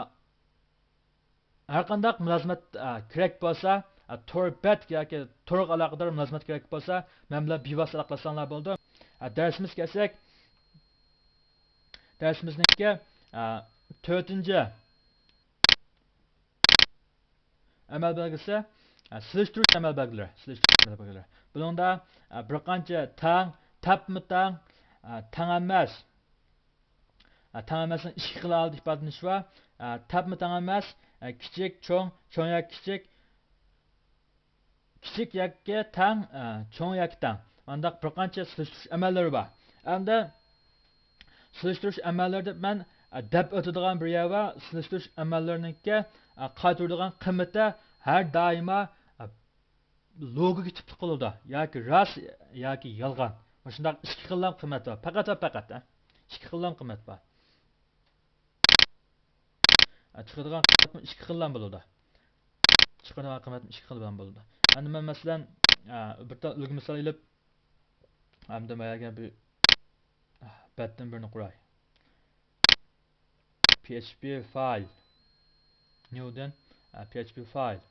ھەرقانداق مۇلازىمەت، ئە، كېرەك بولسا، ئە، تور بەت ياكى تورغا ئالاقىدار مۇلازىمەت كېرەك بولسا، مەن بىلەن بىۋاسىتە ئالاقىلەشسەڭلار بولىدۇ. ئە، دەرسىمىزگە كەلسەك، دەرسىمىزنىڭكى، ئە، تۆتىنچى، ئەمەل بەلگىسى، ئە، سېلىشتۇرۇش ئەمەل بەلگىلىرى. سېلىشتۇرۇش ئەمەل بەلگىلىرى. بۇنىڭدا، ئە، بىر قانچە تەڭ، تەپمۇ تەڭ، ئە، تەڭ ئەمەس، ئە، تەڭ ئەمەسنىڭ ئىككى خىل ھالەتتە ئىپادىلىنىشى بار. ئە، تەپمۇ تەڭ ئەمەس، ئە، كىچىك، چوڭ، چوڭ ياكى كىچىك، كىچىك ياكى تەڭ، ئە، چوڭ ياكى تەڭ. مانداق بىر قانچە سېلىشتۇرۇش ئەمەللىرى بار. ئەمدى سېلىشتۇرۇش ئەمەللىرى دەپ مەن، ئە، دەپ ئۆتىدىغان بىر يەر بار. سېلىشتۇرۇش ئەمەللىرىنىڭكى، ئە، قايتۇرىدىغان قىممىتى ھەر دائىما، ئە، لوگىكا تىپلىق بولىدۇ. ياكى راست، ياكى يالغان. مۇشۇنداق ئىككى خىللام قىممەت بار. پەقەت ۋە پەقەت، ئە، ئىككى خىللام قىممەت بار. ئە، چىقىدىغان قىممەتمۇ ئىككى خىللام بولىدۇ. چىقىدىغان قىممەتمۇ ئىككى خىللام بولىدۇ. ئەمدى مەن مەسىلەن، ئە، بىر تال ئۈلگە مىسال ئېلىپ، ئەمدى مەيەگە بىر، ئە، بەتتىن بىرنى قۇراي. پي ئېچ پى فايل. نيۇدىن، ئە، پي ئېچ پى فايل.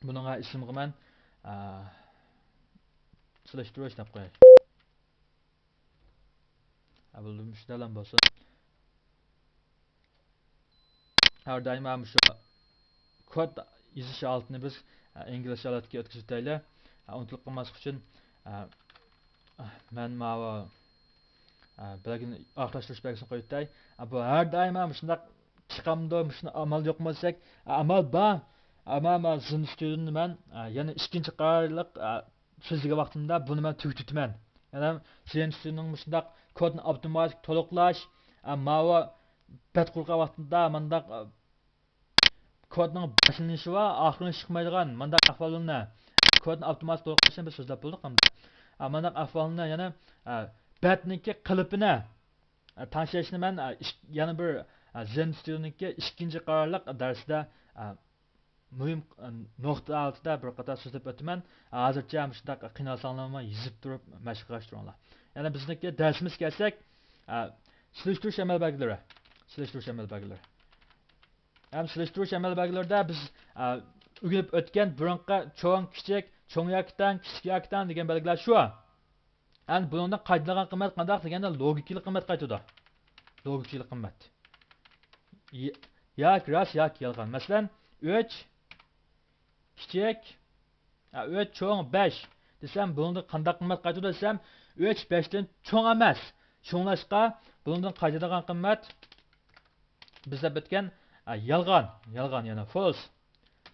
بۇنىڭغا ئىسىمغا مەن، ئە، سېلىشتۇرۇش دەپ قوياي. ئە، بولدى، مۇشۇنداقلا بولسۇن. ھەر دائىم مۇشۇ كود يېزىش ھالىتىنى بىز، ئە، ئىنگلىزچە ھالەتكە ئۆتكۈزۈۋېتەيلى. ئە، ئۇنتۇلۇپ قالماسلىق ئۈچۈن، ئە، مەن ماۋۇ، ئە، بەلگىنى ئاخىرلاشتۇرۇش بەلگىسىنى قويۇۋېتەي. ئە، بۇ ھەر دائىم مۇشۇنداق چىقامدۇ، مۇشۇنى ئامال يوقمۇ دېسەك، ئە، ئامال بار. ئەمما مانا زىن ستۇدىيونى مەن، ئە، يەنە ئىككىنچى قارارلىق، ئە، سۆزلىگەن ۋاقتىمدا بۇنى مەن تۈگىتىۋېتىمەن. يەنە سىلىنىستىنىڭ مۇشۇنداق كودنى ئاپتوماتىك تولۇقلاش، ئە، ماۋۇ بەت قۇرغان ۋاقتىدا مانداق، ئە، كودنىڭ باشلىنىشى ۋە ئاخىرلىنىشى چىقمايدىغان مانداق ئەھۋاللارنى، كودنى ئاپتوماتىك تولۇقلاشنى بىز سۆزلەپ بولدۇق ئەمدى. ئە، مانداق ئەھۋالنى يەنە، ئە، بەتنىڭكى قېلىپىنى، ئە، تەڭشەشنى مەن، ئە، ئىك-، يەنە بىر، ئە، زىن ستۇدىيونىڭكى ئىككىنچى قارارلىق دەرسىدە، ئە، مۇھىم، ئە، نۇقتا ھالىتىدە بىر قاتار سۆزلەپ ئۆتىمەن. ھازىرچە مۇشۇنداق قىينالساڭلارمۇ يېزىپ تۇرۇپ مەشىق قىلىشتۇرۇڭلار. يەنە بىزنىڭكى دەرسىمىزگە كەلسەك، ئە، سېلىشتۇرۇش ئەمەل بەلگىلىرى. سېلىشتۇرۇش ئەمەل بەلگىلىرى. ھەم سېلىشتۇرۇش ئەمەل بەلگىلىرىدە بىز، ئە، ئۆگىنىپ ئۆتكەن بۇرۇنقى چوڭ، كىچىك، چوڭ ياكى تەڭ، كىچىك ياكى تەڭ دېگەن بەلگىلەر شۇ. ئەمدى بۇنىڭدىن قايتىدىغان قىممەت قانداق دېگەندە، لوگىكىلىق قىممەت قايتىدۇ. لوگىكىلىق قىممەت. ي-، ياكى راست، ياكى يالغان. مەسىلەن، ئۈچ كىچىك، ئۈچ چوڭ، بەش دېسەم، بۇنىڭدىن قانداق قىممەت قايتىدۇ دېسەم، ئۈچ بەشتىن چوڭ ئەمەس. شۇڭلاشقا، بۇنىڭدىن قايتىدىغان قىممەت بىز دەپ ئۆتكەن، ئە، يالغان، يالغان، يەنى فولس.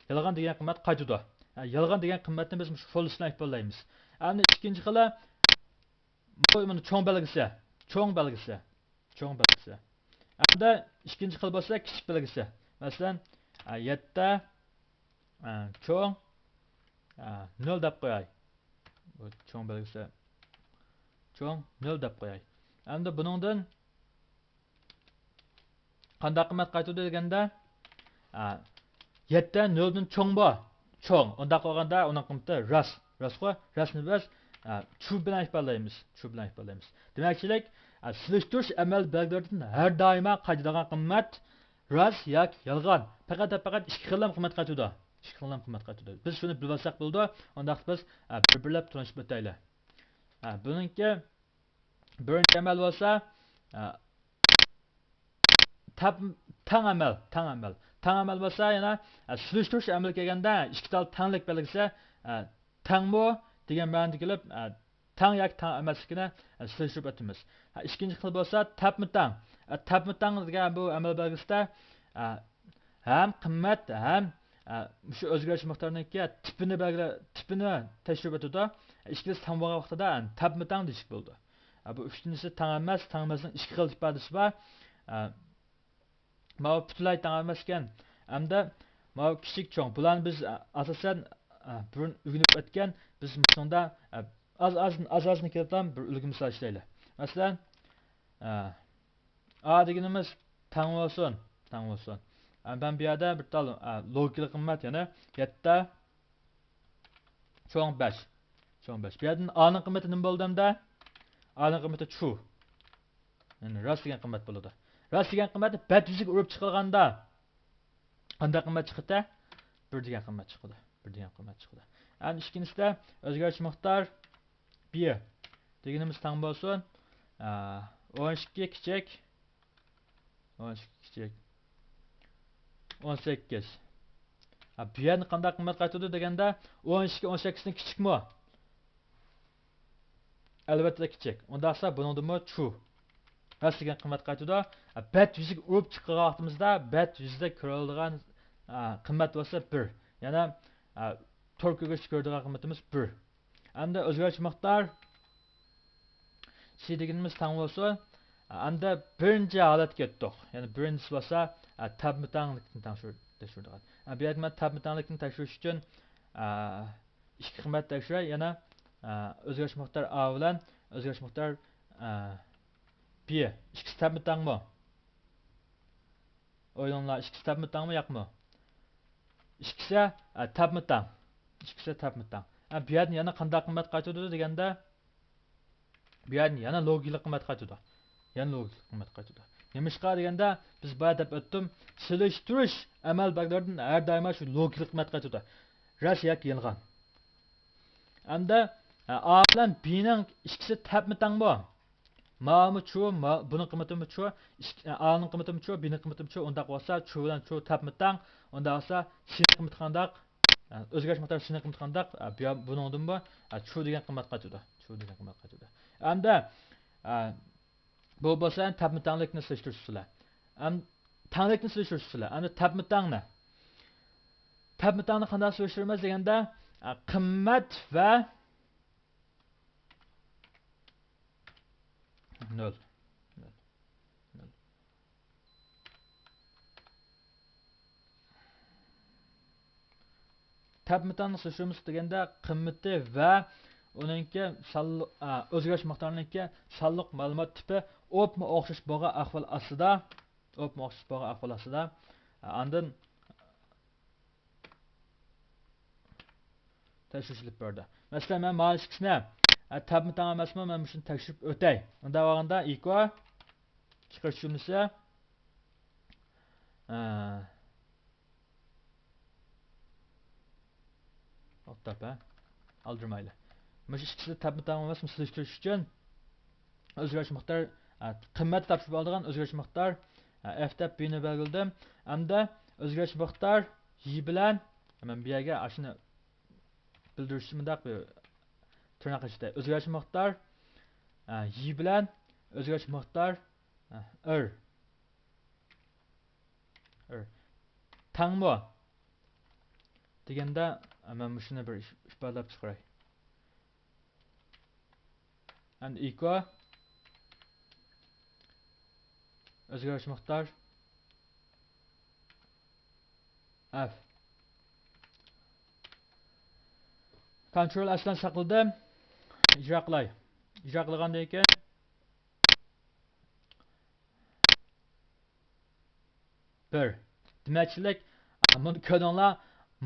يالغان دېگەن قىممەت قايتىدۇ. ئە، يالغان دېگەن قىممەتنى بىز مۇشۇ فولس بىلەن ئىپادىلەيمىز. ئەمدى ئىككىنچى خىلى، بۇ مانا چوڭ بەلگىسى. چوڭ بەلگىسى. چوڭ بەلگىسى. ئەمدى ئىككىنچى خىل بولسا كىچىك بەلگىسى. مەسىلەن، ئە، يەتتە، ئە، چوڭ، ئە، نۆل دەپ قوياي. بۇ چوڭ بەلگىسى. چوڭ نۆل دەپ قوياي. ئەمدى بۇنىڭدىن قانداق قىممەت قايتىدۇ دېگەندە، ئە، يەتتە نۆلدىن چوڭ بۇ. چوڭ. ئۇنداق بولغاندا ئۇنىڭ قىممىتى راست. راستقۇ؟ راستنى بىز، ئە، ترۇ بىلەن ئىپادىلەيمىز. ترۇ بىلەن ئىپادىلەيمىز. دېمەكچىلىك، ئە، سېلىشتۇرۇش ئەمەل بەلگىلىرىدىن ھەر دائىما قايتىدىغان قىممەت راست ياكى يالغان. پەقەت، پەقەت ئىككى خىللام قىممەت قايتىدۇ. ئىككى خىللام قىممەت قايتىدۇ. بىز شۇنى بىلىۋالساق بولىدۇ. ئۇنداقتا بىز، ئە، بىر-بىرلەپ تونۇشۇپ ئۆتەيلى. ئە، بۇنىڭكى بىرىنچى ئەمەل بولسا، ئە، تەپ-، تەڭ ئەمەل، تەڭ ئەمەل. تەڭ ئەمەل بولسا يەنە، ئە، سېلىشتۇرۇش ئەمەلگە كەلگەندە، ئىككى تال تەڭلىك بەلگىسى، ئە، تەڭمۇ دېگەن مەنىدە كېلىپ، ئە، تەڭ ياكى تەڭ ئەمەسلىكىنى، ئە، سېلىشتۇرۇپ ئۆتىمىز. ئە، ئىككىنچى خىل بولسا تەپمۇ تەڭ. ئە، تەپمۇ تەڭ دېگەن بۇ ئەمەل بەلگىسىدە، ئە، ھەم قىممەت، ھەم، ئە، مۇشۇ ئۆزگىرىش مىقدارىنىڭكى تىپىنى بەلگىلە-، تىپىنى تەكشۈرۈپ ئۆتىدۇ. ئىككىلىسى تەڭ بولغان ۋاقتىدا، ئە، تەپمۇ تەڭ دېيىشكە بولىدۇ. ئە، بۇ ئۈچىنچىسى تەڭ ئەمەس، تەڭ ئەمەسنىڭ ئىككى خىل ئىپادىسى بار. ئە، ماۋۇ پۈتۈنلەي تەڭ ئەمەس ئىكەن. ئەمدى ماۋۇ كىچىك چوڭ. بۇلارنى بىز، ئە، ئاساسەن، ئە، بۇرۇن ئۆگىنىپ ئۆتكەن. بىز مۇشۇنىڭدا، ئە، ئاز، ئاز، ئاز، ئازنى كېلىپلا بىر ئۈلگە مىسال ئىشلەيلى. مەسىلەن، ئە، ئا دېگىنىمىز تەڭ بولسۇن، تەڭ بولسۇن. ئە، مەن بۇ يەردە بىر تال، ئە، لوگىكىلىق قىممەت، يەنى يەتتە چوڭ بەش. چوڭ بەش. بۇ يەردىن ئانىڭ قىممىتى نېمە بولدى ئەمدى؟ ئانىڭ قىممىتى ترۇ. يەنى راست دېگەن قىممەت بولىدۇ. راست دېگەن قىممەت بەت يۈزىگە ئۇرۇپ چىقىلغاندا قانداق قىممەت چىقىدۇ؟ بىر دېگەن قىممەت چىقىدۇ. بىر دېگەن قىممەت چىقىدۇ. ئەمدى ئىككىنچىسىدە ئۆزگەرتىش مىقدار بى دېگىنىمىز تەڭ بولسۇن. ئە، ئون ئىككى كىچىك ئون ئىككى كىچىك. ئون سەككىز. ھە، بۇ يەردىن قانداق قىممەت قايتىدۇ دېگەندە، ئون ئىككى ئون سەككىزدىن كىچىكمۇ؟ ئەلۋەتتە كىچىك. ئۇنداقسا بۇنىڭدىمۇ چۇ راست دېگەن قىممەت قايتىدۇ. ھە، بەت يۈزىگە ئۇرۇپ چىققان ۋاقتىمىزدا بەت يۈزىدە كۆرۈلىدىغان، ھە، قىممەت بولسا بىر. يەنى، ھە، تور كۆرگۈچتە كۆرىدىغان قىممىتىمىز بىر. ئەمدى ئۆزگەرتىش مىقدار سى دېگىنىمىز تەڭ بولسۇن. ئەمدى بىرىنچى ھالەتكە ئۆتتۇق. يەنى بىرىنچىسى بولسا، ئە، تەپمە تەڭلىكنى تەڭشۈر-، تەكشۈرىدىغان. ئە، بۇ يەردە مەن تەپمە تەڭلىكنى تەكشۈرۈش ئۈچۈن، ئە، ئىككى قىممەت تەكشۈرەي. يەنە، ئە، ئۆزگەرتىش مىقدار ئا بىلەن ئۆزگەرتىش مىقدار، ئە، بى. ئىككىسى تەپمە تەڭمۇ؟ ئويلىنىڭلار، ئىككىسى تەپمە تەڭمۇ ياقمۇ؟ ئىككىسى، ئە، تەپمە تەڭ. ئىككىسى تەپمە تەڭ. ئە، بۇ يەردىن يەنە قانداق قىممەت قايتىدۇ دېگەندە، بۇ يەردىن يەنە لوگىكىلىق قىممەت قايتىدۇ. يەنە لوگىكىلىق قىممەت قايتىدۇ. نېمىشقا دېگەندە، بىز بايا دەپ ئۆتتۈم، سېلىشتۇرۇش ئەمەل بەگلىرىدىن ھەر دائىم شۇ لوگىكىلىق قىممەت قايتىدۇ. راست ياكى يالغان. ئەمدى، ئە، ئا بىلەن بىنىڭ ئىككىسى تەپمە تەڭمۇ؟ ماۋۇمۇ چۇ، ما-، بۇنىڭ قىممىتىمۇ چۇ، ئىككى-، ئە، ئانىڭ قىممىتىمۇ چۇ، بىنىڭ قىممىتىمۇ چۇ. ئۇنداق بولسا، چۇ بىلەن چۇ تەپمە تەڭ. ئۇنداق بولسا، سىنىڭ قىممىتى قانداق؟ ئە، ئۆزگەرتىش مىقدارى سىنىڭ قىممىتى قانداق؟ ئە، بۇ يا-، بۇنىڭدىنمۇ، ئە، چۇ دېگەن قىممەت قايتىدۇ. چۇ دېگەن قىممەت قايتىدۇ. ئەمدى، ئە، بۇ بولسا ئەمدى تەپمە تەڭلىكنى سېلىشتۇرۇش ئۇسۇلى. ئەم-، تەڭلىكنى سېلىشتۇرۇش ئۇسۇلى. ئەمدى تەپمە تەڭنى. تەپمە تەڭنى قانداق سېلىشتۇرىمىز دېگەندە، ئە، قىممەت ۋە نۆل. نۆل. نۆل. تەپمە تەڭنى سېلىشتۇرمىسى دېگەندە، قىممىتى ۋە ئۇنىڭكى سانلىق، ئا، ئۆزگىرىش مىقدارىنىڭكى سانلىق مەلۇمات تىپى ئوپمۇ ئوخشاش بولغان ئەھۋال ئاستىدا، ئوپمۇ ئوخشاش بولغان ئەھۋال ئاستىدا، ئا، ئاندىن تەكشۈرۈش ئېلىپ بارىدۇ. مەسىلەن، مەن مانا ئىككىسىنى، ئە، تەپمە تەڭ ئەمەسمۇ، مەن مۇشۇنى تەكشۈرۈپ ئۆتەي. ئۇنداق بولغاندا، ئىكو چىقىرىش جۈملىسى، ئە، توختاپ، ھە؟ ئالدىرىمايلى. مۇشۇ ئىككىسى تەپمە تەڭ ئەمەسمۇ، سېلىشتۇرۇش ئۈچۈن ئۆزگىرىش مىقدار، ئە، قىممەت تاپشۇرۇپ ئالىدىغان ئۆزگىرىش مىقدار، ئە، ئەف دەپ بىنى بەلگىلىدىم. ئەمدى ئۆزگىرىش مىقدار يى بىلەن، مەن بۇ يەرگە ئاشۇنى بىلدۈرۈش ئۈچۈن مۇنداق بىر تىرناق ئىچىدە ئۆزگەرتىش مىقدار، ئە، يى بىلەن ئۆزگەرتىش مىقدار، ئە، ئىر. ئىر. تەڭمۇ؟ دېگەندە، ئە، مەن مۇشۇنى بىر ئىش-، ئىپادىلەپ چىقىراي. ئەمدى ئىكو ئۆزگەرتىش مىقدار ئەف. كونترول ئەس بىلەن ساقلىدىم. ئىجرا قىلاي. ئىجرا قىلغاندىن كېيىن بىر. دېمەكچىلىك، مۇنى كۆردۈڭلار.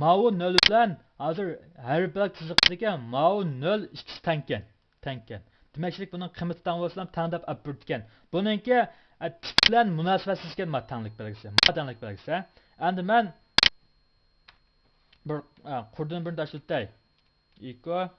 ماۋۇ نۆل بىلەن ھازىر ھەر بىر تىزىقتىكى ماۋۇ نۆل ئىككىسى تەڭكەن. تەڭكەن. دېمەكچىلىك، بۇنىڭ قىممىتى تەڭ بولسىلا تەڭ دەپ ئەپ بېرىدىكەن. بۇنىڭكى، ئە، تىپ بىلەن مۇناسىۋەتسىز ئىكەن، ما تەڭلىك بەلگىسى. ما تەڭلىك بەلگىسى. ئەمدى مەن بىر، ئە، قۇردىن بىرنى تاشلىتاي. ئىكو.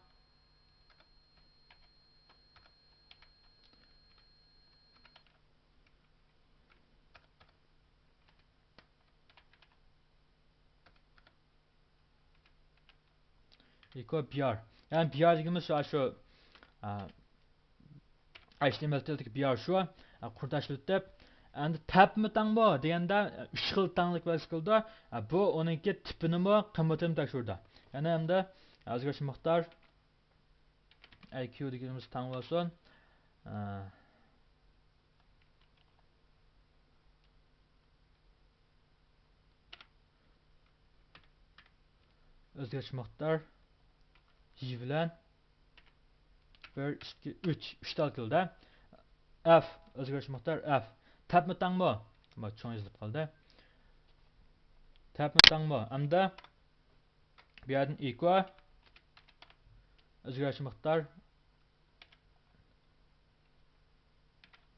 ئىكو بىئار. يەنى بىئار دېگىنىمىز شۇ، شۇ، ئا، ئەيچتىئېمئېل تىلدىكى بىئار شۇ. ئا، قۇر تاشلىتىپ. ئەمدى تەپمۇ تەڭمۇ دېگەندە، ئۈچ خىل تەڭلىك بەلگىسى كېلىدۇ. ئا، بۇ ئۇنىڭكى تىپىنىمۇ، قىممىتىنىمۇ تەكشۈرىدۇ. يەنى ئەمدى ئۆزگەرتىش مىقدار ئەي كيۇ دېگىنىمىز تەڭ بولسۇن. ئا، ئۆزگەرتىش مىقدار يى بىلەن بىر، ئىككى، ئۈچ، ئۈچ تال كېلىدۇ. ئەف، ئۆزگەرتىش مىقدار ئەف. تەپمۇ تەڭمۇ؟ بۇ چوڭ يېزىلىپ قالدى. تەپمۇ تەڭمۇ؟ ئەمدى بۇ يەردىن ئىكو ئۆزگەرتىش مىقدار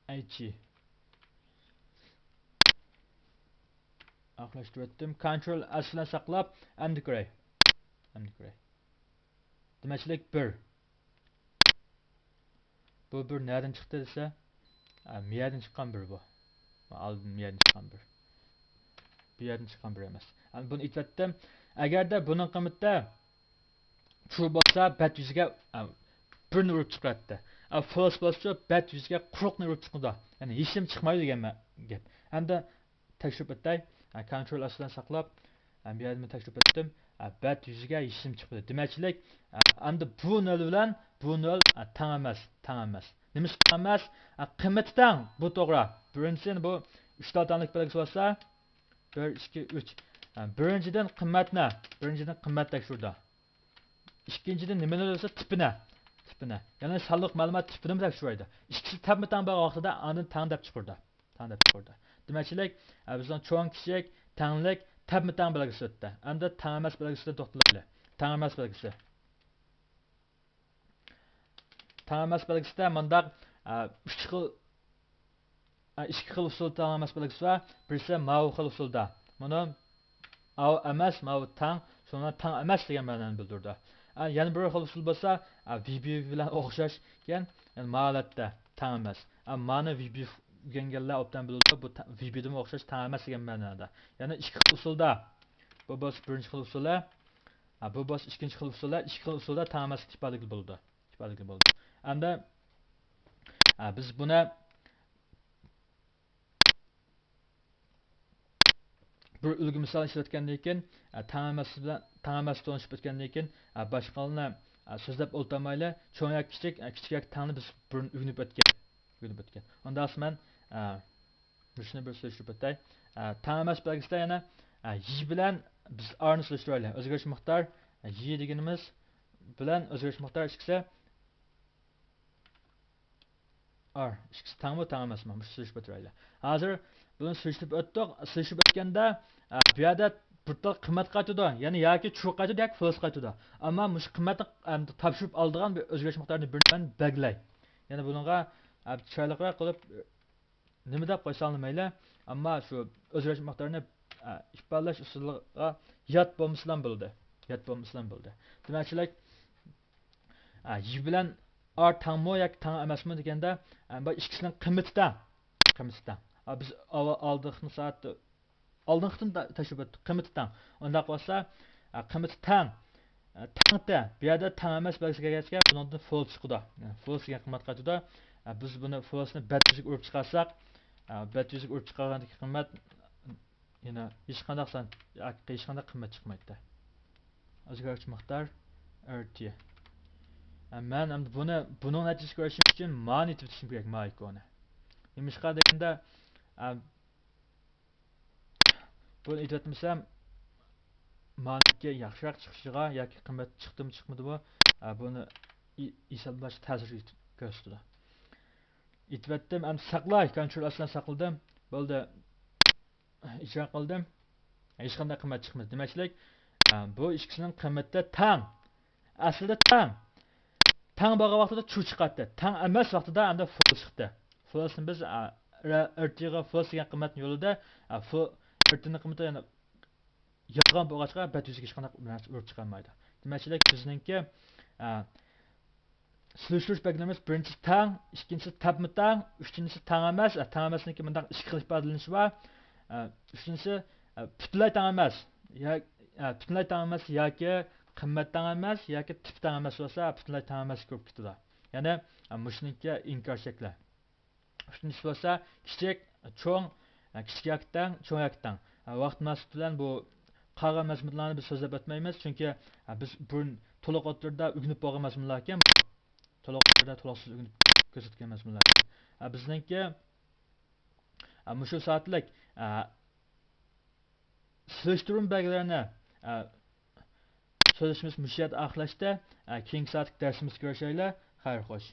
ئەيچ. ئاقلاشتۇرۇۋەتتىم. كونترول ئەس بىلەن ساقلاپ، ئەمدى كۆرەي. ئەمدى كۆرەي. دېمەكچىلىك بىر. بۇ بىر نەدىن چىقتى دېسە، ئا، مىيەدىن چىققان بىر بۇ. ئالدىن بۇ يەردىن چىققان بىر. بۇ يەردىن چىققان بىر ئەمەس. ئەمدى بۇنى ئېيتىۋەتتىم. ئەگەردە بۇنىڭ قىممىتى ترۇ بولسا، بەت يۈزىگە، ئە، بىرنى ئۇرۇپ چىقىراتتى. ئە، فالس بولسىچۇ، بەت يۈزىگە قۇرۇقنى ئۇرۇپ چىقىدۇ. يەنى ھېچنېمە چىقمايدۇ دېگەن مە-، گەپ. ئەمدى تەكشۈرۈپ ئۆتەي. ئە، كونترول ئەس بىلەن ساقلاپ، ئە، بۇ يەردىن تەكشۈرۈپ ئۆتتۈم. ئە، بەت يۈزىگە ھېچنېمە چىقمىدى. دېمەكچىلىك، ئە، ئەمدى بۇ نۆل بىلەن بۇ نۆل، ئە، تەڭ ئەمەس، تەڭ ئەمەس. نېمىشقا تەڭ ئەمەس؟ ئە، قىممىتى تەڭ. بۇ توغرا. بىرىنچىسى، بۇ ئۈچ تال تەڭلىك بەلگىسى بولسا، بىر، ئىككى، ئۈچ. ئە، بىرىنچىدىن قىممەتنى، بىرىنچىدىن قىممەت تەكشۈردى. ئىككىنچىدىن نېمىنى دېسە، تىپىنى. تىپىنى. يەنى سانلىق مەلۇمات تىپىنىمۇ تەكشۈرۈۋايدۇ. ئىككىسى تەپمۇ تەڭ بولغان ۋاقتىدا ئاندىن تەڭ دەپ چىقىرىدۇ. تەڭ دەپ چىقىرىدۇ. دېمەكچىلىك، ئە، بىزنىڭ چوڭ، كىچىك، تەڭلىك، تەپمۇ تەڭ بەلگىسى ئۆتتى. ئەمدى تەڭ ئەمەس بەلگىسىدە توختىلايلى. تەڭ ئەمەس بەلگىسى. تەڭ ئەمەس بەلگىسىدە مۇنداق، ئە، ئۈچ خىل ئە، ئىككى خىل ئۇسۇل تەڭ ئەمەس بەلگىسى بار. بىرسى ماۋۇ خىل ئۇسۇلدا. مانا ئاۋۇ ئەمەس، ماۋۇ تەڭ، شۇنىڭ تەڭ ئەمەس دېگەن مەنىنى بىلدۈرىدۇ. ئە، يەنە بىر خىل ئۇسۇل بولسا، ئە، ۋى بى بىلەن ئوخشاش ئىكەن، يەنى ما ھالەتتە تەڭ ئەمەس. ئە، مانى ۋى بى ئۆگەنگەنلەر ئوبدان بىلىدۇ، بۇ تە-، ۋى بىدىنمۇ ئوخشاش تەڭ ئەمەس دېگەن مەنىدە. يەنى ئىككى خىل ئۇسۇلدا. بۇ بولسا بىرىنچى خىل ئۇسۇلى، ئە، بۇ بولسا ئىككىنچى خىل ئۇسۇلى، ئىككى خىل ئۇسۇلدا تەڭ ئەمەسلىكنى ئىپادىلىگىلى بولىدۇ. ئىپادىلىگىلى بولىدۇ. ئەمدى، ئە، بىز بۇنى بىر ئۈلگە مىسال ئىشلەتكەندىن كېيىن، ئە، تەڭ ئەمەس بىلەن، تەڭ ئەمەس تونۇشۇپ ئۆتكەندىن كېيىن، ئە، باشقىلارنى، ئە، سۆزلەپ ئولتۇرمايلى، چوڭ ياكى كىچىك، ئە، كىچىك ياكى تەڭنى بىز بۇرۇن ئۆگىنىپ ئۆتكەن، ئۆگىنىپ ئۆتكەن. ئۇنداقسا مەن، ئە، مۇشۇنى بىر سېلىشتۇرۇپ ئۆتەي. ئە، تەڭ ئەمەس بەلگىسىدە يەنە، ئە، يى بىلەن بىز ئارنى سېلىشتۇرايلى. ئۆزگىرىش مىقدار، ئە، يى دېگىنىمىز بىلەن ئۆزگىرىش مىقدار ئىككىسى ئار، ئىككىسى تەڭمۇ، تەڭ ئەمەسمۇ؟ مۇشۇ سېلىشتۇرۇپ ئۆتۈۋەيلى. ھازىر بۇنى سېلىشتۇرۇپ ئۆتتۇق. سېلىشتۇرۇپ ئۆتكەندە، ئە، بۇ يەردە بىر تال قىممەت قايتىدۇ. يەنى ياكى ترۇ قايتىدۇ، ياكى فالس قايتىدۇ. ئەمما مۇشۇ قىممەتنى، ئەمدى تاپشۇرۇپ ئالىدىغان بىر ئۆزگىرىش مىقدارىنى بىر مەن بەلگىلەي. يەنى بۇنىڭغا، ئە، چىرايلىقراق قىلىپ، نېمە دەپ قويساڭلار مەيلى، ئەمما شۇ ئۆزگىرىش مىقدارىنى، ئە، ئىپادىلەش ئۇسۇلىغا يات بولمىسىلام بولدى. يات بولمىسىلام بولدى. دېمەكچىلىك، ئە، يى بىلەن ئار تەڭمۇ ياكى تەڭ ئەمەسمۇ دېگەندە، ئە، بۇ ئىككىسىنىڭ قىممىتى تەڭ. قىممىتى تەڭ. ئە، بىز ئاۋا-، ئالدىنقى سائەتتە، ئالدىنقى قېتىم تە-، تەكشۈرۈپ ئۆتتۇق. قىممىتى تەڭ. ئۇنداق بولسا، ئە، قىممىتى تەڭ. ئە، تەڭتى. بۇ يەردە تەڭ ئەمەس بەلگىسى كەلگەچكە، بۇنىڭدىن فالس چىقىدۇ. يەنى فالس دېگەن قىممەت قايتىدۇ. ئە، بىز بۇنى فالسنى بەت يۈزىگە ئۇرۇپ چىقارساق، ئە، بەت يۈزىگە ئۇرۇپ چىقارغاندىكى قىممەت يەنە ھېچقانداق سان، ھېچقانداق قىممەت چىقمايتتى. ئۆزگەرگۈچى مىقدار ئەر تى. ئە، مەن ئەمدى بۇنى، بۇنىڭ نەتىجىسىنى كۆرۈشۈم ئۈچۈن مانى ئېتىۋېتىشىم كېرەك، مايكونى. نېمىشقا دېگەندە، ئە، بۇنى ئېتىۋەتمىسەم، مانىكى ياخشىراق چىقىشىغا ياكى قىممەت چىقتىمۇ چىقمىدىمۇ، ئە، بۇنى ئى-، ھېسابلاشقا تەسىر كۆرسىتىدۇ. ئېتىۋەتتىم، ئەمدى ساقلاي، كونترول ئەس بىلەن ساقلىدىم. بولدى. ئىجرا قىلدىم. ھېچقانداق قىممەت چىقمىدى. دېمەكچىلىك، ئە، بۇ ئىككىسىنىڭ قىممىتى تەڭ. ئەسلىدە تەڭ. تەڭ بولغان ۋاقتىدا ترۇ چىقاتتى. تەڭ ئەمەس ۋاقتىدا ئەمدى فالس چىقتى. فالسنى بىز، ئە، ئەر-، ئەر تىغا فالس دېگەن قىممەتنى يوللىدى. ئە، فا-، ئەر تىنىڭ قىممىتى يەنە يالغان بولغاچقا، بەت يۈزىگە ھېچقانداق نەرسە ئۇرۇپ چىقالمايدۇ. دېمەكچىلىك، بىزنىڭكى، ئە، سېلىشتۇرۇش بەلگىلىرىمىز بىرىنچىسى تەڭ، ئىككىنچىسى تەپمۇ تەڭ، ئۈچىنچىسى تەڭ ئەمەس. ئە، تەڭ ئەمەسنىڭكى مۇنداق ئىككى خىل ئىپادىلىنىشى بار. ئە، ئۈچىنچىسى، ئە، پۈتۈنلەي تەڭ ئەمەس. يا، ئە، پۈتۈنلەي تەڭ ئەمەس ياكى قىممەت تەڭ ئەمەس ياكى تىپ تەڭ ئەمەس بولسا، پۈتۈنلەي تەڭ ئەمەسكە كىرىپ كېتىدۇ. يەنى، ئە، مۇشۇنىڭكى ئىنكار شەكلى. ئۈچىنچىسى بولسا كىچىك، چوڭ، كىچىك ياكى تەڭ، چوڭ ياكى تەڭ. ۋاقىت مۇناسىۋىتى بىلەن بۇ قالغان مەزمۇنلارنى بىز سۆزلەپ ئۆتمەيمىز، چۈنكى بىز بۇرۇن تولۇق ئوتتۇرىدا ئۆگىنىپ بولغان مەزمۇنلار ئىكەن. تولۇق ئوتتۇرىدا تولۇقسىز ئۆگىنىپ كۆرسەتكەن مەزمۇنلار. بىزنىڭكى مۇشۇ سائەتلىك سېلىشتۇرما بەلگىلىرىنى، ئە، سۆزلىشىمىز مۇشۇ يەردە ئاخىرلاشتى. ئە، كېيىنكى سائەتلىك دەرسىمىزگە كۆرۈشەيلى. خەير خوش.